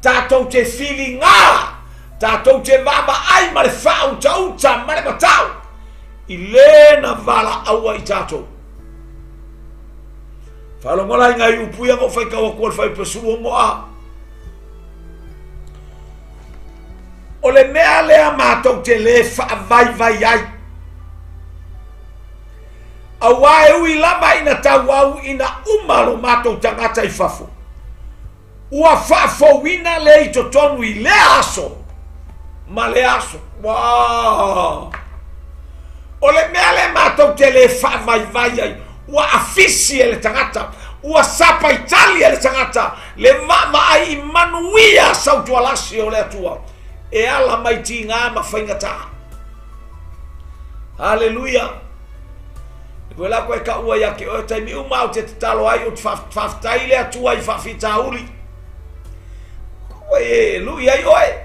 tatou te filiga, tatou te vaavaai ma le faautauta ma le matau i le na valaau ai tatou. Faalogo la i ngai upu ia na ou faitau atu ai le fuaiupu e 16 a. O le mea lea matou te le faavaivai ai. Auā e ui lava ina tauau ina uma lo matou tagata i fafo, ua faafouina le i totonu i lea aso ma lea aso. Wow. O le mea lea matou te le faavaivai ai, ua afisi e le tagata, ua sapaitali e le tagata le vaavaai i manuia sautualasi o le Atua e ala mai tiga ma faigata. Haleluia! Koe la koe kaua ia te oe taimi uma ou te tatalo ai ou te faafetai i le Atua i faafitauli. Koe e lui ai oe.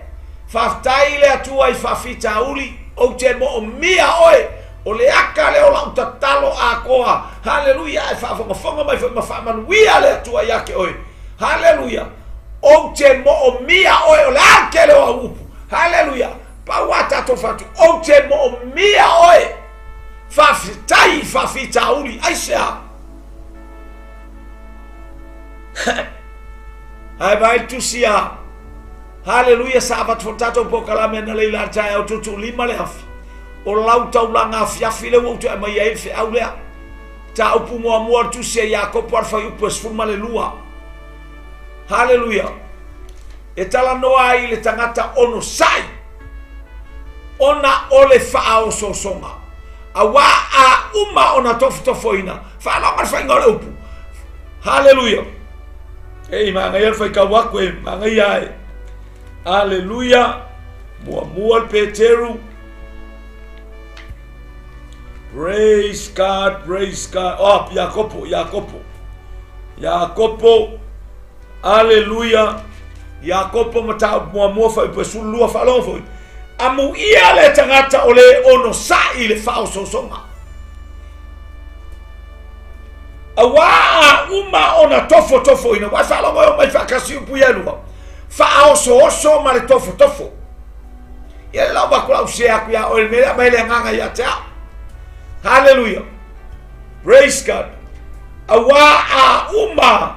Faafetai i le Atua i faafitauli ou te moomia oe o le aka lea o lau tatalo atoa. Haleluia! E faafogafoga mai foi ma faamanuia le Atua ia te oe. Haleluia! Ou te moomia oe o le autele o au upu. Haleluia! Pau a tatou fatu, ou te moomia oe. Faafetai i faafitauli, aisea? Ae vaai le tusi a Haleluia sa avatu foi le tatou polokalame analeila i le taeao tuutuulima le afi. O lau taulaga afiafi lea ua ou toe aumaia ai le feau lea. Mataupu muamua o le tusi a Iakopo a le fuaiupu e 12. Haleluia! E talanoa ai i le tagata onosai ona o le faaosoosoga, auā a uma ona tofotofoina, faalogo le faiga o le upu. Haleluia! Ei, manaia le faitau atu e, manaia e. Aleluia! Muamua le Peteru. Praise God, praise God. Oh, Iakopo, Iakopo. Iakopo. Aleluia! Iakopo mataupu muamua fuaiupu e 12 faalogo foi. Amuia le tagata o le onosai i le faaosoosoga. Auā a uma ona tofotofoina, ua e faalogo e omai faatasi upu ia e lua. Faaosooso ma le tofotofo. Ia le lau atu lau sea atu ia oe le mea lea mai le agaga ia te au. Hallelujah. Praise God. Auā a uma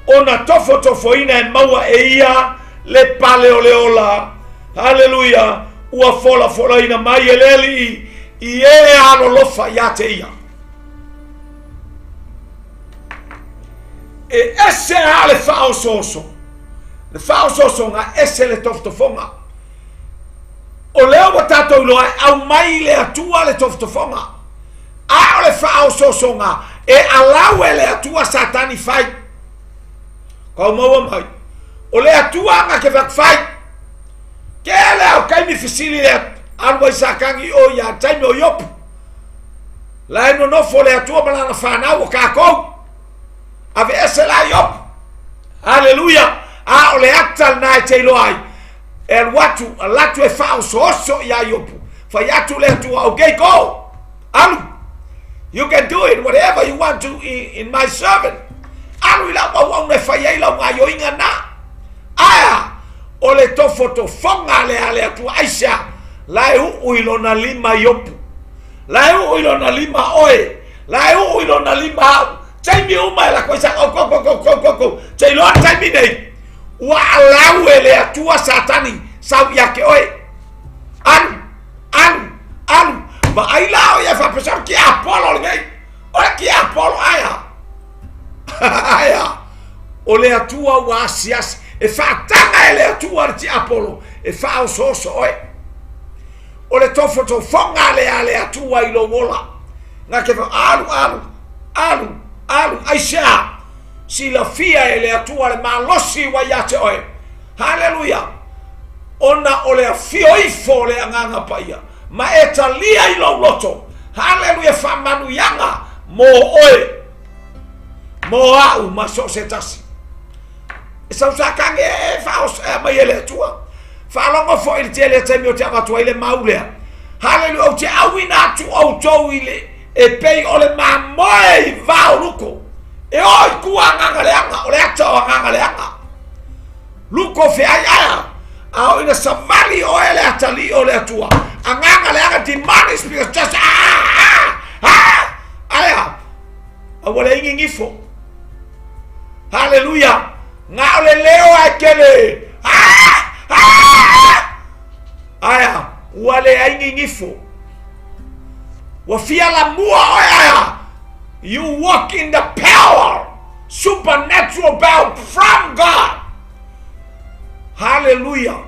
ona tofotofoina e maua e ia le pale o le ola. Haleluia! Ua folafolaina mai e le Alii i e alolofa ia te ia. E ese a le faaosooso. Le faaosoosoga ese le tofotofoga. O lea ua tatou iloa e aumai le Atua le tofotofoga. A o le faaosoosoga e alau e le Atua Satani fai. Kau maua mai. O le Atua anga ke fak fai. Ke le au kaimi fisili le alu ai Satani o ia taimi o Iopu. La e nonofo le Atua ma lana whanau o kākou. Ave ese la Iopu. Haleluia. A o le ata lena e te iloa ai. E alu atu, alu atu e faaosooso ia Iopu. Fai atu le Atua, okay, go. Alu. You can do it whatever you want to in, in my servant. Alu i lau auauna e fai ai lau gaioiga na. Aea, o le tofotofoga le a le Atua aisea, la e uu i lona lima Iopu. La e uu i lona lima oe. La e uu i lona lima au. Taimi uma e lako i sa, go, go, go, go, go, go, go. Te iloa taimi nei. Ua alau e le Atua Satani sau ia te oe. Alu, alu, alu. Vaai la o ia faapesa o le tiapolo lenei. O le tiapolo aia. Aia. O le Atua ua asiasi. E faataga e le Atua le tiapolo e faaosooso oe. O le tofotofoga lea a le Atua i lou ola. Na te fa alu, alu, alu, alu. Aisea? Silafia e le Atua le malosi ua ia te oe. Haleluia! Ona o le afio ifo o le Agaga Paia, ma e talia i lou loto. Haleluia! Faamanuiaga mo oe, mo au ma so o se tasi. E sausakage e faaoso mai e le Atua. Faalogo foi i le tele o taimi ou te avatu ai le mau lea. Haleluia! Ou te auina atu outou i le e pei o le mamoe i va o luko. E o i tua agaga leaga, o le ata o agaga leaga. Luko feai aea, a o ina savali oe le atalii o le Atua. Agaga leaga, demonic spirits, just ah, ah, ah, aea, a ua leai gigifo. Haleluia! Na o le leo ae kele, ah, ah, aea, ua leai gigifo. Ua fia lamua oe aea. You walk in the power, supernatural power from God. Hallelujah.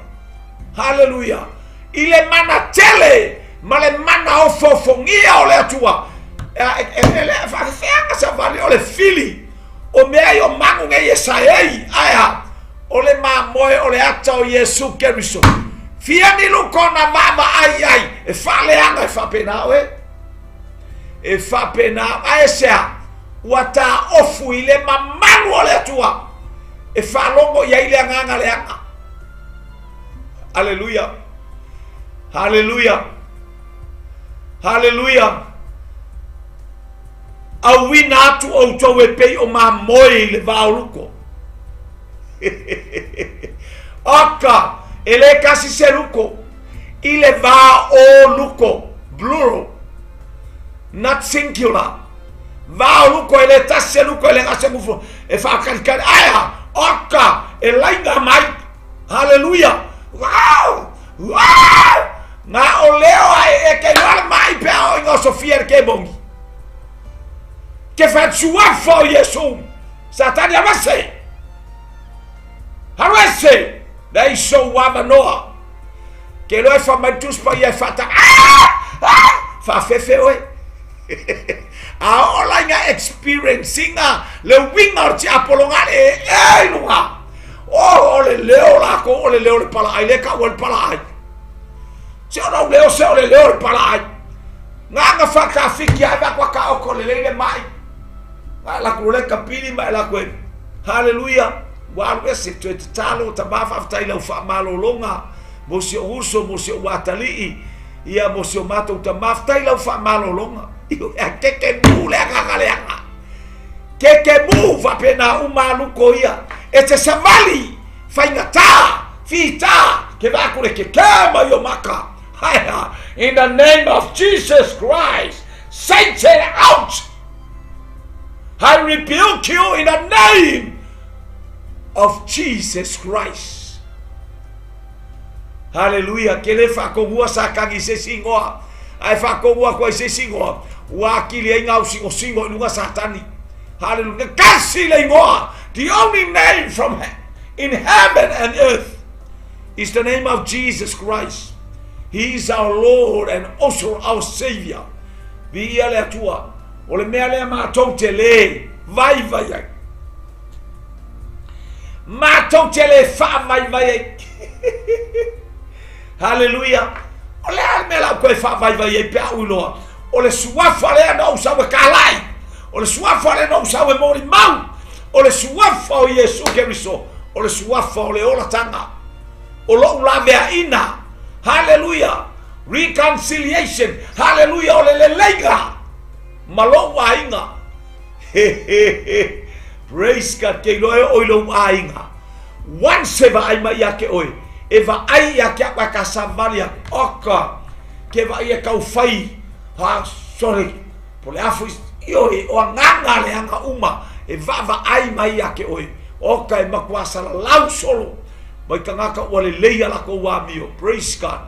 Hallelujah. I le mana tele ma le mana ofoofogia o le Atua. E faafefeaga savali o le fili o mea i o magu nei e saei aea o le mamoe o le ata o Iesu Keriso. Fia ni luko na vaavaai ai e faaleaga e faapena oe. E faapena aisea ua taofu i le mamalu o le Atua e faalogo i ai le agaga leaga. Aleluia. Haleluia. Haleluia. Auina atu outou e pei o mamoe i le va o luko. Oka, e le kasi se luko i le va o luko, plural, not singular. Va o luko e le tasi se luko e le gase mufu e whaakalikali. Aia, oka, e lainga mai. Haleluia. Wow! Wow! Ngā o leo ai e kei wale mai pea o inga o Sofia le kebongi. Ke whatuafa o Iesu. Satani awase. Awase. Nei so wamanoa. Ke loa e whamai tuspa ia e whaatanga. Ah! Ah! Whaafefe oe. A o la inga experiencinga le winga o le tiapolo nga le e e lunga. O, o le leo lākou, o le leo le palaai, le kaua le palaai. Se o lau leo, se o le leo le palaai. Ngā nga whakawhiki ai wak waka oko le leile mai. Ngā laku le kapili mai laku e. Hallelujah. Ua alu ese toe tatalo ta ma faafetai lau faamalologa mo si ou uso mo si ou atalii ia mo si o matou tama faafetai lau faamalologa ioe keke mu le agaga leaga keke mu faapena uma aluko ia e te savali. Faigata, fita, ke va aku le keke mai o maka. Haea, in the name of Jesus Christ, Satan out! I rebuke you in the name of Jesus Christ. Hallelujah. Ke le whakongua sa kangi se singoa. Ai whakongua koe se singoa. Ua akili ai ngau singo singo i lunga satani. Hallelujah. Kasi le ingoa. The only name from in heaven and earth is the name of Jesus Christ. He is our Lord and also our Savior. Viia le Atua. O le mea lea matou te le vaivai ai. Matou te le faavaivai ai. Haleluia. O le a le mea la ou toe faavaivai ai pe a ou iloa. O le suafa lea na ou sau e kalai. O le suafa lea na ou sau e molimau. O le suafa o Iesu Keriso. O le suafa o le olataga. O lou laveaina. Haleluia. Reconciliation. Haleluia. O le leleiga ma lou aiga. Hehehe. Praise God. Ke iloa e oo i lou aiga. Once e vaai mai ia te oe, e vaai ia te au ae ka savali aku. Oka. Ke vaai e tau fai. Ha, sorry. Po le a foi, ioe, o agaga leaga uma e vaavaai mai ia te oe. Oka e matua salalau solo mai tagata ua lelei a latou amio. Praise God.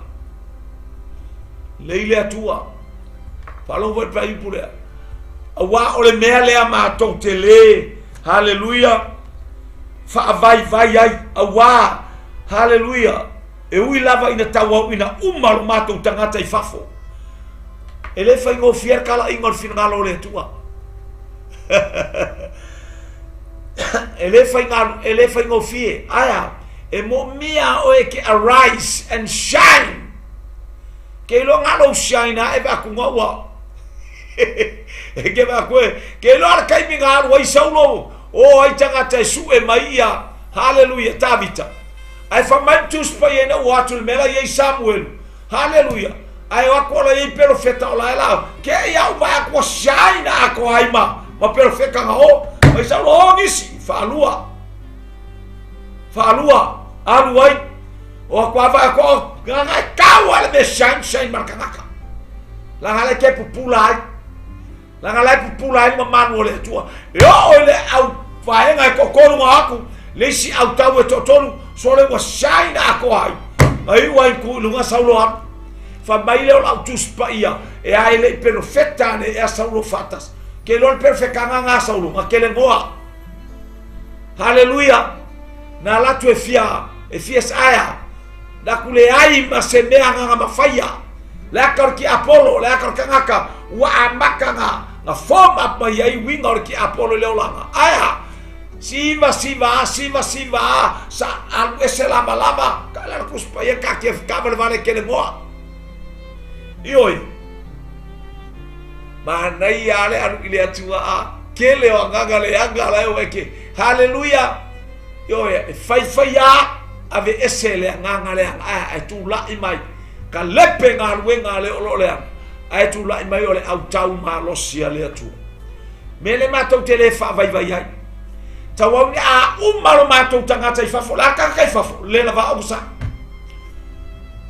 Lei le Atua. Faalogo foi le fuaiupu lea. Auā o le mea lea matou te lē, haleluia, faavaivai ai, auā, haleluia, e ui lava ina tauauina uma lo matou tagata i fafo. E le faigofie le talaiga o le finagalo o le Atua. E le faiga, e le faigofie. Ae a? E moomia oe ke arise and shine. Ke iloa nga lou shine a e vaku nga ua. E ke vaku e, ke iloa le taimi nga alu ai Saulo, o ai tagata e sue mai ia, haleluia, Tavita. Ae fai mai le Tusi Paia ina ua atu i le mea la i ai Samuelu, haleluia, ae o atu o la i ai pelofeta o la e la, ke ia u vae atu ua shine atoa ai ma, ma pelofeta nga o, mai Saulo, o nisi, faalua, faalua, alu ai, o atu a vae atu, o, nga e tau a le mea shine, shine ma le kanaka. Laga le ke pupula ai. Laga la e pupula ai le mamalu o le Atua. E oo i le au vaega e toatolu nga aku, le isi autau e toatolu, sole ua shine atoa ai. Na iu ai ku i luga Saulo alu. Fai mai lea o lau Tusi Paia, e a e le i pelofeta ane ea Saulo faatasi. Ke iloa le pelofetaga nga Saulo, nga kele ngoa. Haleluia! Na alu atu e fia, e fia saea. Na ku leai ma se mea agaga mafaia. Le aka o le tiapolo, le aka o le tagata, ua amata na, na form up mai ai uiga o le tiapolo i le olaga. Ae a? Siva, siva a, siva, siva a, sa alu ese lava lava, ka le ala Tusi Paia ka kia whakavalevale ke le ngoa. Ioe. Manaia a le alu i le Atua a, kele o agaga leaga la e o eke. Haleluia! Ioe, e faifai a, aveese le agaga leaga, ae, ae tula'i mai ka lepe galuega a le o lo o leaga, ae tula'i mai o le autau malosi a le Atua. Me le matou te le faavaivai ai. Tauau ni a uma lo matou tagata i fafo, le a tagata i fafo, le lava o sa.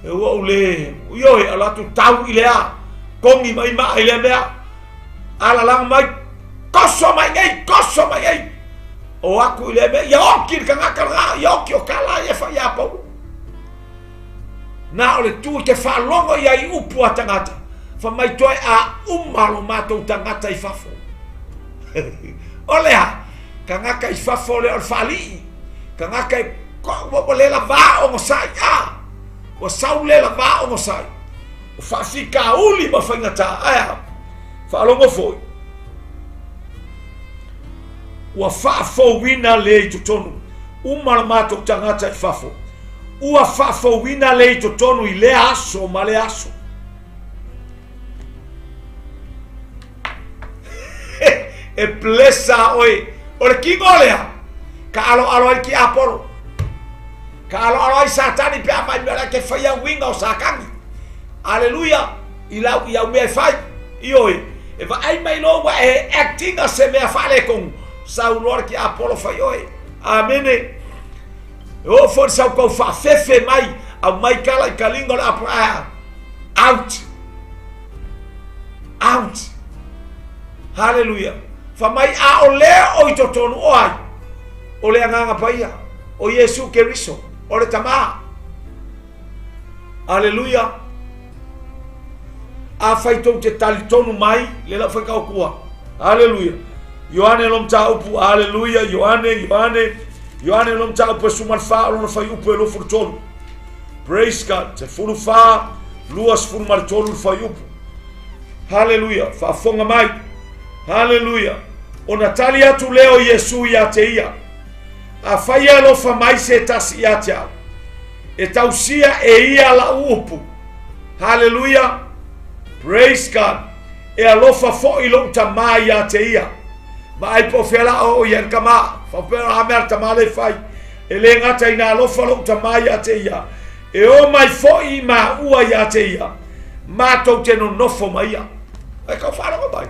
E ua ou le, ioe, o latou tau i le a, kogi mai maa i lea mea, alalaga mai, koso mai nei, koso mai nei. O aku i lea mea, ia oki le tagata lena, ia oki o ka la ia fai ia Paulo. Na o le tu i te faalogo ia i upu a tagata, fa mai toe a uma lo matou tagata i fafo. O le a? Tagata i fafo le o le faalii. Tagata e ua ua le lava ogosai a. Ua sau le lava ogosai. O faafitauli ma faigata. Ae a? Faalogo foi. Ua faafouina le i totonu uma lo matou tagata i fafo. Ua faafouina le i totonu i lea aso ma lea aso. E blessa oe. O le kino lea, ka aloalo ai ki Apolo. Ka aloalo ai Satani pe a mai mea ke whai uiga o Satani. Aleluia. I lau i au mea e fai. Ioe. E vaai mai loa ua e acting a se mea faaletonu, sau loa le tiapolo fai oe. Amene. E oo foi le saukau faafefe mai, aumai kala i kaliga o le apo a out. Out. Haleluia. Fa mai a o le o i totonu o ai? O le Agaga Paia, o Iesu Keriso, o le Tama. Aleluia. Afai tou te talitonu mai, le lau fai kaokua. Aleluia. Ioane lo mataupu, aleluia, Ioane, Ioane, Ioane lo mataupu e suma le fa o lona fai upu e 23. Praise God. Te fulu fa, 23 le fai upu. Haleluia. Faafofoga mai. Haleluia. Ona tali atu lea o Iesu ia te ia. Afai e alofa mai se tasi ia te au, e tausia e ia lau upu. Haleluia. Praise God. E alofa foi lou tamā ia te ia. Ma ai po fea la o ia le tama. Faapea la mea le tama le fai. E le gata ina alofa lou tamā ia te ia. E o mai foi i maua ia te ia. Matou te nonofo ma ia. Ai kau faalogo mai.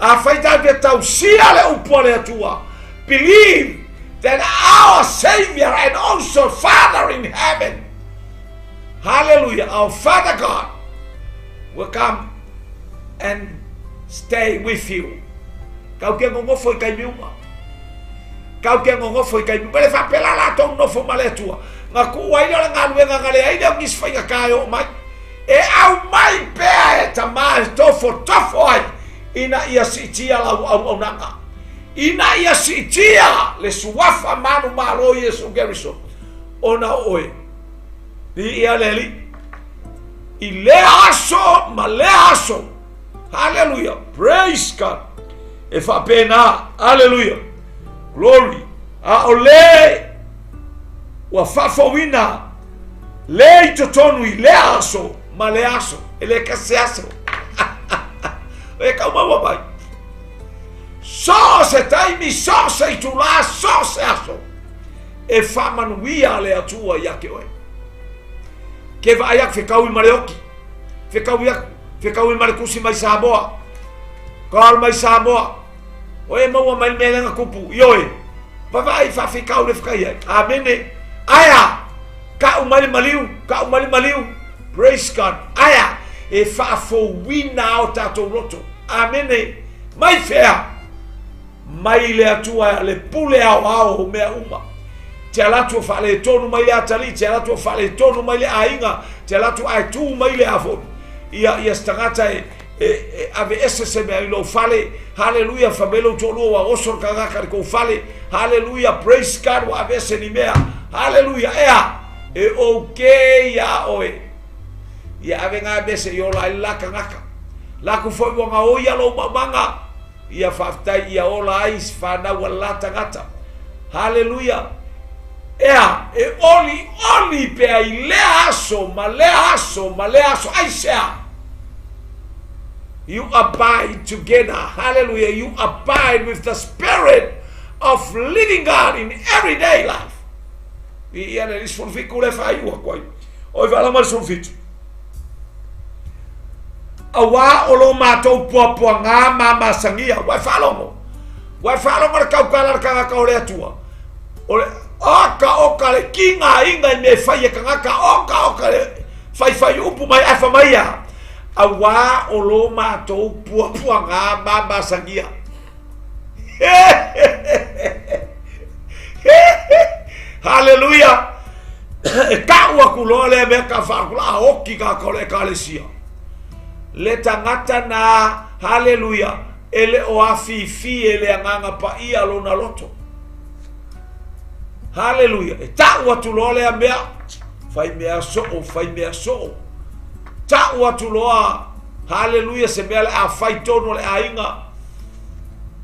Afai tatou te tausia le upu a le Atua, believe that our Savior and also Father in heaven, hallelujah, our Father God will come and stay with you. Kau ke ngongofo i kaimi uma. Kau ke ngongofo i kaimi uma. Le faapela latou nofo ma le Atua. Nga kuu ai lea o le galuega nga leai lea o nisi faiga ka e oo mai. E aumai pea e Tama e tofotofo ai ina ia siitia lau auaunaga, ina ia siitia le suafa manumalo o Iesu Keriso ona o oe. Viia le Alii i lea aso ma lea aso. Haleluia! Praise God! E faapena. Haleluia! Glory! A o le ua faafouina le i totonu i lea aso ma lea aso. E le kasi se aso. E kau maua mai. So se taimi, so se itulā, so se aso. E faamanuia le Atua ia te oe. Ke vaai aku fekaui ma le oki. Fekaui aku, fekaui ma le kusi mai Samoa. Call mai Samoa. O e maua mai le mea lea na tupu, ioe, vaavaai faafitauli e fai ai. Amene. Aea! Ka'u mai le maliu, ka'u mai le maliu. Praise God. Aea! E faafouina o tatou loto. Amene. Mai fea? Mai le Atua le pule aoao o mea uma. Te ala atu o faaletonu mai le atalii, te ala atu o faaletonu mai le aiga, te ala atu ae tu mai le afoni. Ia, ia se tagata e, e, e aveese se mea i lou fale. Haleluia, fai mai lou toalua ua oso le tagata i le kou fale. Haleluia, praise God, ua aveese ni mea. Haleluia, ea, e okay iā oe. Ia ave ngā mese i ola ai le la tagata. Laku foi ua gaoia lou maumaga. Ia faafetai ia ola ai si whanau a le la tagata. Haleluia. Ea, e oli oli pea i lea aso ma lea aso ma lea aso. Aisea? You abide together. Hallelujah. You abide with the Spirit of living God in everyday life. I ia le 17 le faaiu atu ai. Oi whaala mai 17. Auā o lo mātou puapuagā mamasagia. Ua e faalogo. Ua e faalogo le kaukala le kagaka o le Atua. O le oka oka le kiga inga i mea e fai e kagaka. Oka oka le faifai upu mai ae fai mai a. Auā o lo mātou puapuagā mamasagia. Haleluia! E ka'u aku loa lea mea ka whaakula a oki ka ka o le ekalesia. Le tagata na, haleluia, e le o afifi e le agaga paia lona loto. Haleluia. E ta'u atu loa lea mea, fai mea so'o, fai mea so'o. Ta'u atu loa, haleluia, se mea le a fai tonu o le aiga.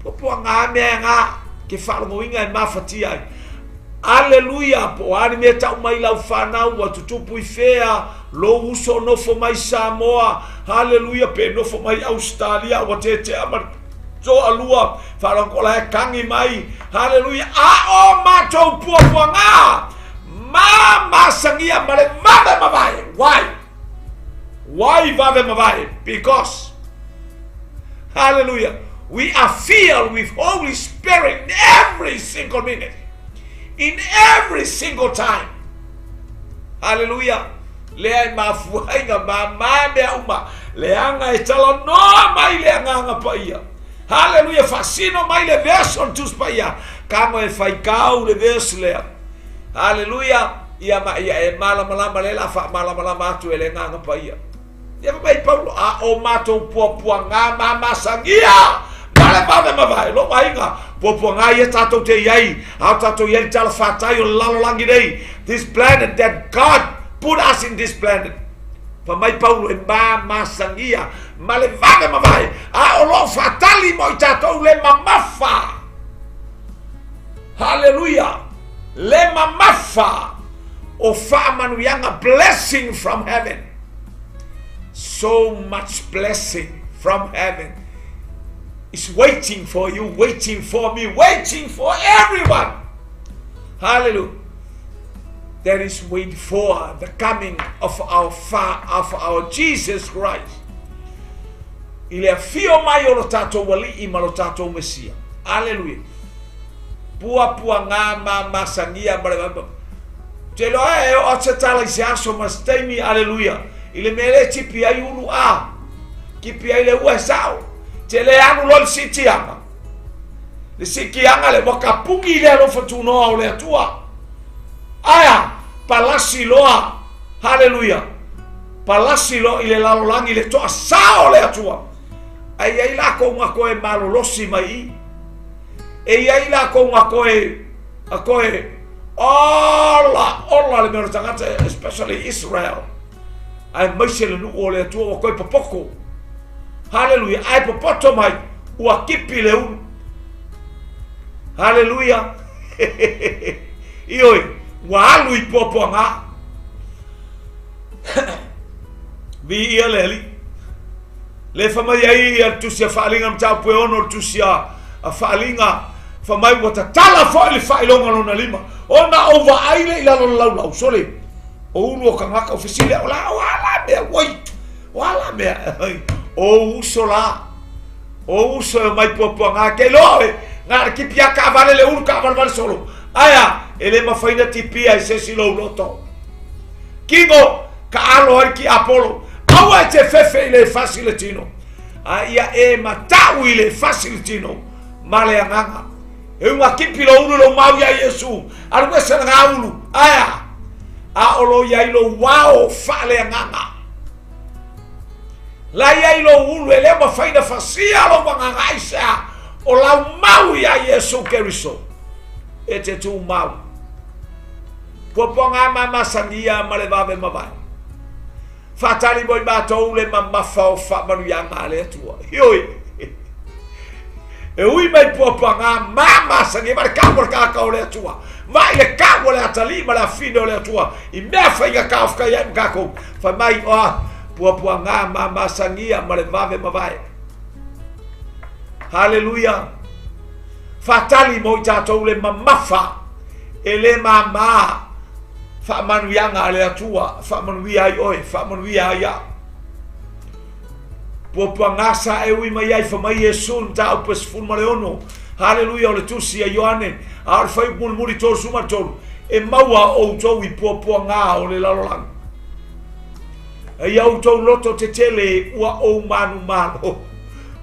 Puapuaga mea e ngā, ke faalogoina e mafatia ai. Aleluia, po o a ni mea ta'u mai lau whanau, ua tutupu i fea, lou uso o nofo mai Samoa, haleluia, pe nofo mai Australia, ua tetea ma toalua, faalogo la e kagi mai, haleluia, a o matou puapuaga, ma masagia ma le vave mavae. Why? Why vave mavae? Because, haleluia, We are filled with Holy Spirit in every single minute, in every single time. Haleluia! Lea e mafua ai na māmā mea uma, leaga e talanoa mai le Agaga Paia. Haleluia! Faasino mai le verse o le Tusi Paia, kamo e faitau le verse lea. Haleluia! Ia ma ia e malamalama lea la faamalamalama atu e le Agaga Paia. Ia fai mai Paulo, a o matou puapuaga mamasagia ma le vave mavae. Lou aiga, puapuaga ia tatou te i ai, a o tatou i ai le talafatai o le lalolagi nei, this planet that God put us in this planet. Fai mai Paulo e mamasagia ma le vave mavae, a o lo o faatali mo i tatou le mamafa. Haleluia! Le mamafa o faamanuiaga, blessing from heaven. So much blessing from heaven is waiting for you, waiting for me, waiting for everyone. Hallelujah. That is wait for the coming of our fa of our Jesus Christ. I le afio mai o lo tātou Alii ma lo tātou Mesia. Aleluia. Puapuaga mamasagia ma le Ou te iloa e oo atu se tala i se aso ma se taimi, aleluia, i le mea lea e tipi ai ulu a, tipi ai le ua e sao. Te le alu loa le siitiaga. Le siitiaga le ua kapugi le alofa tunoa o le Atua. Aia, palasi loa, haleluia, palasi loa i le lalolagi le toasā o le Atua. Ae i ai lakou na koe malolosi mai i. E i ai lakou na koe, a koe, ola, ola le mea o le tagata, especially Israel. Aemaise le nuu o le Atua ua koe popoko. Haleluia, ae popoto mai, ua kipi le ulu. Haleluia. Ioe, ua alu i puapuaga. Viia le Alii. Le fai mai ai ia le tusi a Faaaliga mataupu e ono le tusi a Faaaliga fai mai ua tatala foi le faailoga lona lima ona ou vaai le i lalo le laulau sole o ulu o kangaka o fesili o la o ala mea oi o ala mea o uso la o uso e mai puapuaga ke loa oe na le tipi a kaavale le ulu kaavalevale solo aea e le mafai na tipia e se isi lou loto kino Ka alo ai ki Apolo, aua e te fefe i le fasi le tino, a ia e matau i le fasi le tino, ma le agaga. E unga kipi lo ulu lo mau ia Iesu, alu ese le ngā ulu, aea, a o lo iai lo wao wha le agaga. La iai lo ulu e leo mawhai na fasia lo wanganga aisea, o lau mau ia Iesu Keriso, e te tū mau. Puapuaga mamasagia ma le vave mavae. Faatali mo i matou le mamafa o faamanuiaga a le Atua. Ioe. E ui mai puapuaga mamasagia ma le kau o le kākau o le Atua. Mai le kau o le atalii ma le afine o le Atua. I mea faiga kaofukai ai ma kākou. Fai mai oa puapuaga mamasagia ma le vave mavae. Haleluia. Faatali mo i tatou le mamafa E le māmā faamanuiaga a le Atua, faamanuia ai oe, faamanuia ai au. Puapuaga sa e ui mai ai fa mai Iesu i mataupu e 16. Haleluia o le tusi a Ioane, a o le fuaiupu mulimuli 33, e maua outou i puapuaga o le lalolagi. Eia outou loto tetele ua ou manumalo.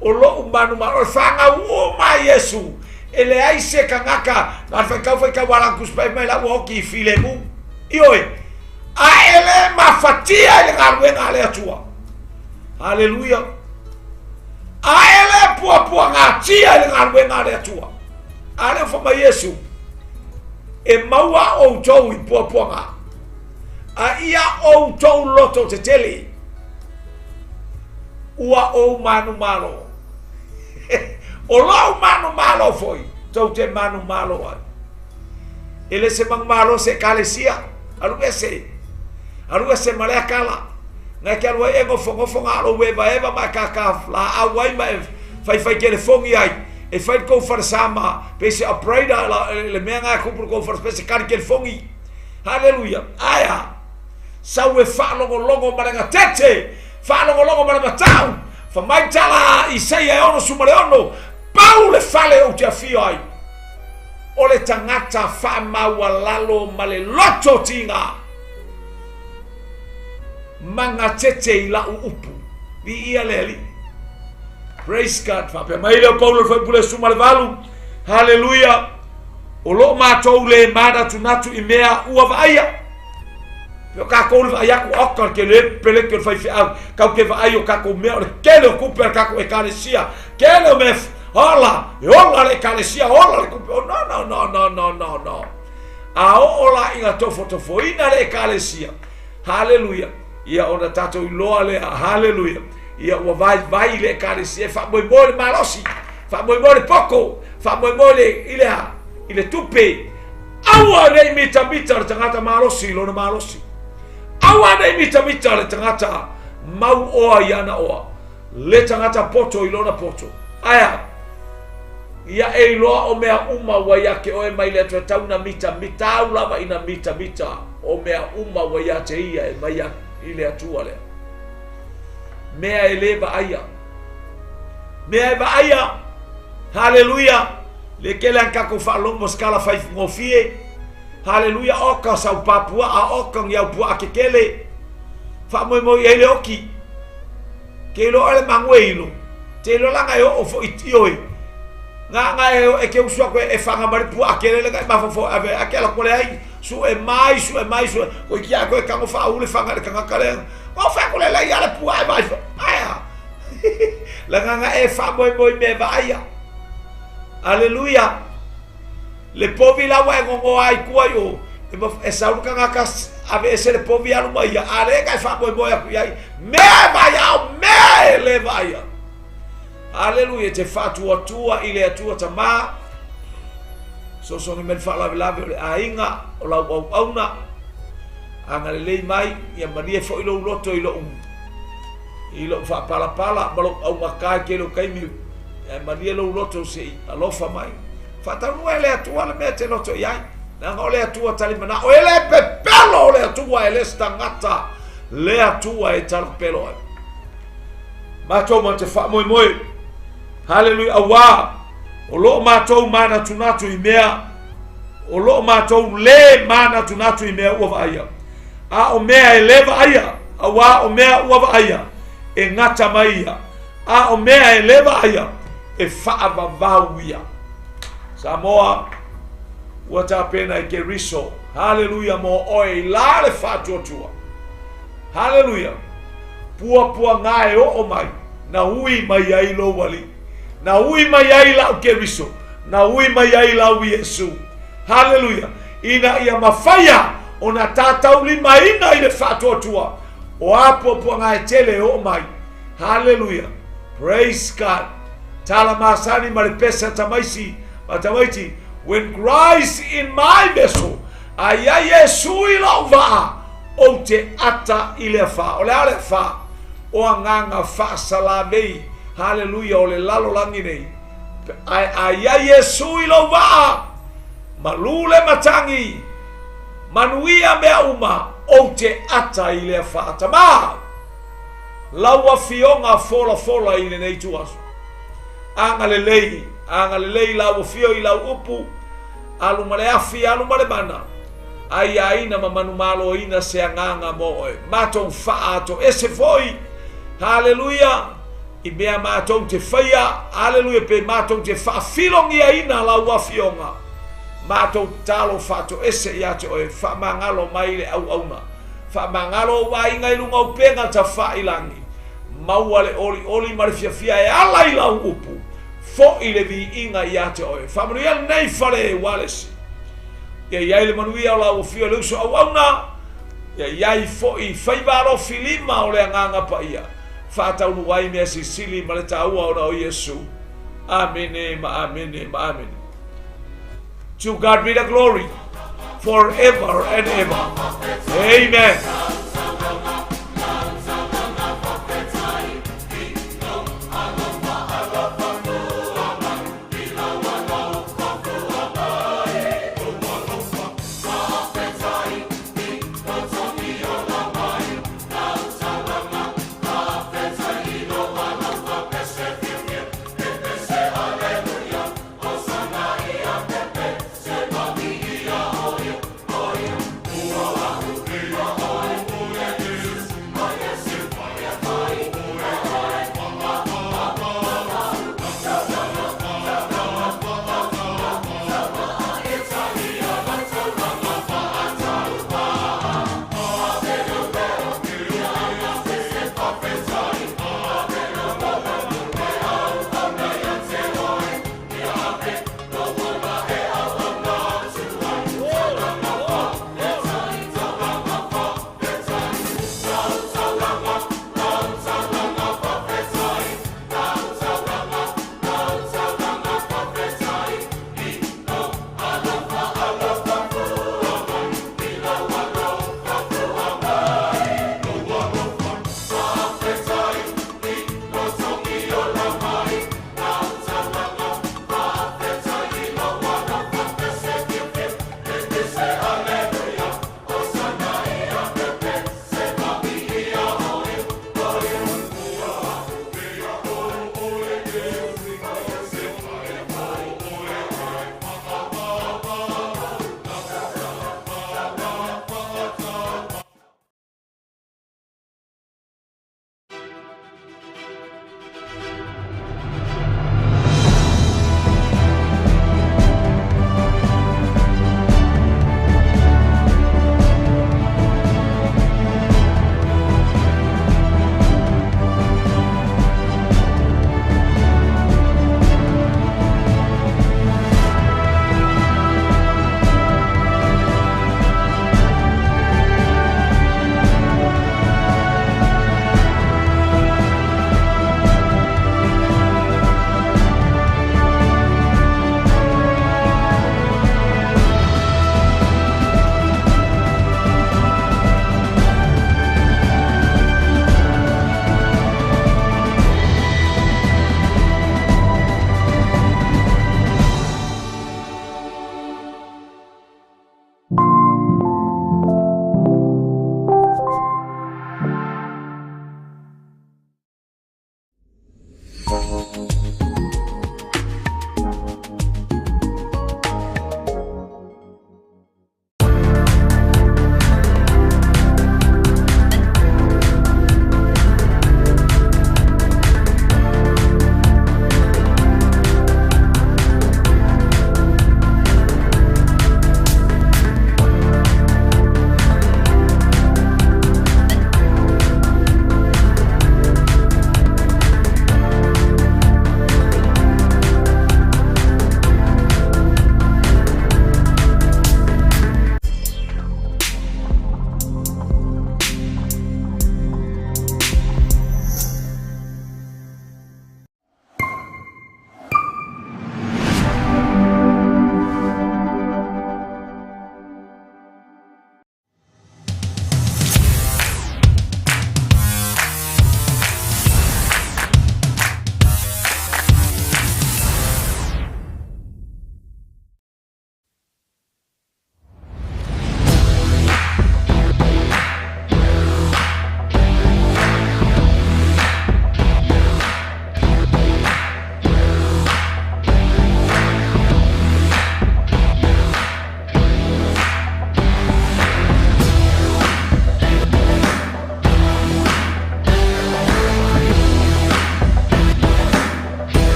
O lou manumalo, o le fanau uma a Iesu E leai se kanaka na le faitau faitau a lana tusi mai la ua oti i filemu. Ioe, a e le mafatia i le galuega a le Atua. Haleluia. A e le puapuagatia i le galuega a le Atua. A lea ua fai mai Iesu, e maua outou i puapuaga, a ia outou loto tetele, ua ou manumalo. O lou manumalo foi, tou te manumalo ai. E le se manumalo se ekalesia, alu ese, alu ese ma lea kala. Na e ke alu ai e nofonofo na o lou evaeva ma e kākā laau ai ma e faifai telefogi ai, e fai le kou falesa ma pei se operator la, le mea na e kupu le kou falesa, pei se kali telefogi. Haleluia. Ae a? Sau e faalogologo ma le gatete, faalogologo ma le matau. Fa mai tala a Isaia e 66, Pau le fale ou te afio ai, o le tagata faamaualalo ma le loto tiga. Magatete i lau upu. Viia le Alii. Praise God. Faapea mai lea o Paulo le faipule suma le valu. Haleluia. O loo matou le manatunatu i mea ua vaaia. Pe o kakou le vaai atu oka ke le pele ke faifeau. Kau ke vaai o kakou mea o le kele o kupe a kakou ekalesia. Kele o mea ola, e ola le ekalesia, ola le kupe. Oh, no, no, no, no, no, no, no. A oo la ina tofotofoina le ekalesia. Haleluia. Ia ona tatou iloa lea. Haleluia. Ia ua vaivai le ekalesia e faamoemoe le malosi, faamoemoe le poko, faamoemoe le i le a, i le tupe. Aua nei mitamita le tagata malosi i lona malosi. Aua nei mitamita le tagata mau oa i ana oa. Le tagata poto i lona poto. Aia, ia e iloa o mea uma ua ia te oe mai le Atua tau na mitamita au lava ina mitamita o mea uma ua ia te ia e mai i le Atua lea. Mea e le vaaia. Mea e vaaia. Haleluia. Le kele an kako faalogo skala fai ngofie. Haleluia oka sau papua a oka ngi au pua a kekele. Faamoemoe i ai le oki. Ke iloa oe le magu e ilo. Te iloa langa e oo foi i oe. Nga nga e e ke usu aku e whanga mari pua a kele lenga e mafofo ave a ke ala kole ai. Su e mai, su e mai, su e. Ko iki a koe kango wha ule whanga le kanga kale. O wha kole lai ala pua e mai. Aia. Langa nga e wha moi moi me vaia. Aleluia. Le povi la ua e gogoa ai kua i o, e sau le tagata aveese le povi alu ma ia, a le ka e faamoemoe aku i ai, mea e vaai ao, mea e le vaaia. Aleluia, te faatuatua i le Atua Tamā, sosogi mai le faalavelave o le aiga, o lau auauna, agalelei mai, ia malie foi lou loto i lou i lou faapalapala ma lou augata i tele o taimi, ae malie lou loto se i alofa mai. Faataunuu e le Atua le mea e te loto i ai. Leaga o le Atua talimanao, e le pepelo o le Atua, e le se tagata le Atua e talapelo ai. Matou ma te faamoemoe. Haleluia, auā, o loo matou manatunatu i mea, o loo matou le manatunatu i mea ua vaaia. A o mea e le vaaia, auā o mea ua vaaia, e gata mai ia. A o mea e le vaaia, e faavavau ia. Samoa, ua tapena i Keriso. Haleluia mo oe i la le faatuatua. Haleluia. Puapuaga e oo mai, na ui mai ai lou Alii. Na ui mai ai lau Keriso. Na ui mai ai lau Iesu. Haleluia. Ina ia mafaia ona tataulimaina i le faatuatua o a puapuaga e tele e oo mai. Haleluia. Praise God. Tala masani ma le pesa tamaisi ma tamaiti. When Christ in my vessel, a ia Iesu i lou vaa, ou te ata i le afa. O le a le afa? O agaga faasalavei. Haleluia, o le lalolagi nei. Ae a ia Iesu i lou vaa, malu le matagi, manuia mea uma, ou te ata i le afa. Tamā! Lau Afioga folafola i lenei ituaso. Agalelei, agalelei lau afio i lau upu, alu ma le afi, alu ma le mana, aiaina ma manumaloina se agaga mo oe. Matou faaatoese foi, haleluia, i mea matou te faia, haleluia, pe matou te faafilogiaina lau Afioga. Matou tatalo faatoese ia te oe, faamagalo mai le auauna. Faamagalo ou aiga i luga o upega tafailangi. Maua le olioli ma le fiafia e ala i lau upu. Foi le viiga ia te oe. Faamanuia lenei fale Ualesi. Ia i ai le manuia o lau afio i le uso auauna. Ia i ai foi faiva alofi lima o le Agaga Paia. Faataunuu ai mea silisili ma le taua ona o Iesu. Amene ma amene ma amene. To God be the glory forever and ever. Amen.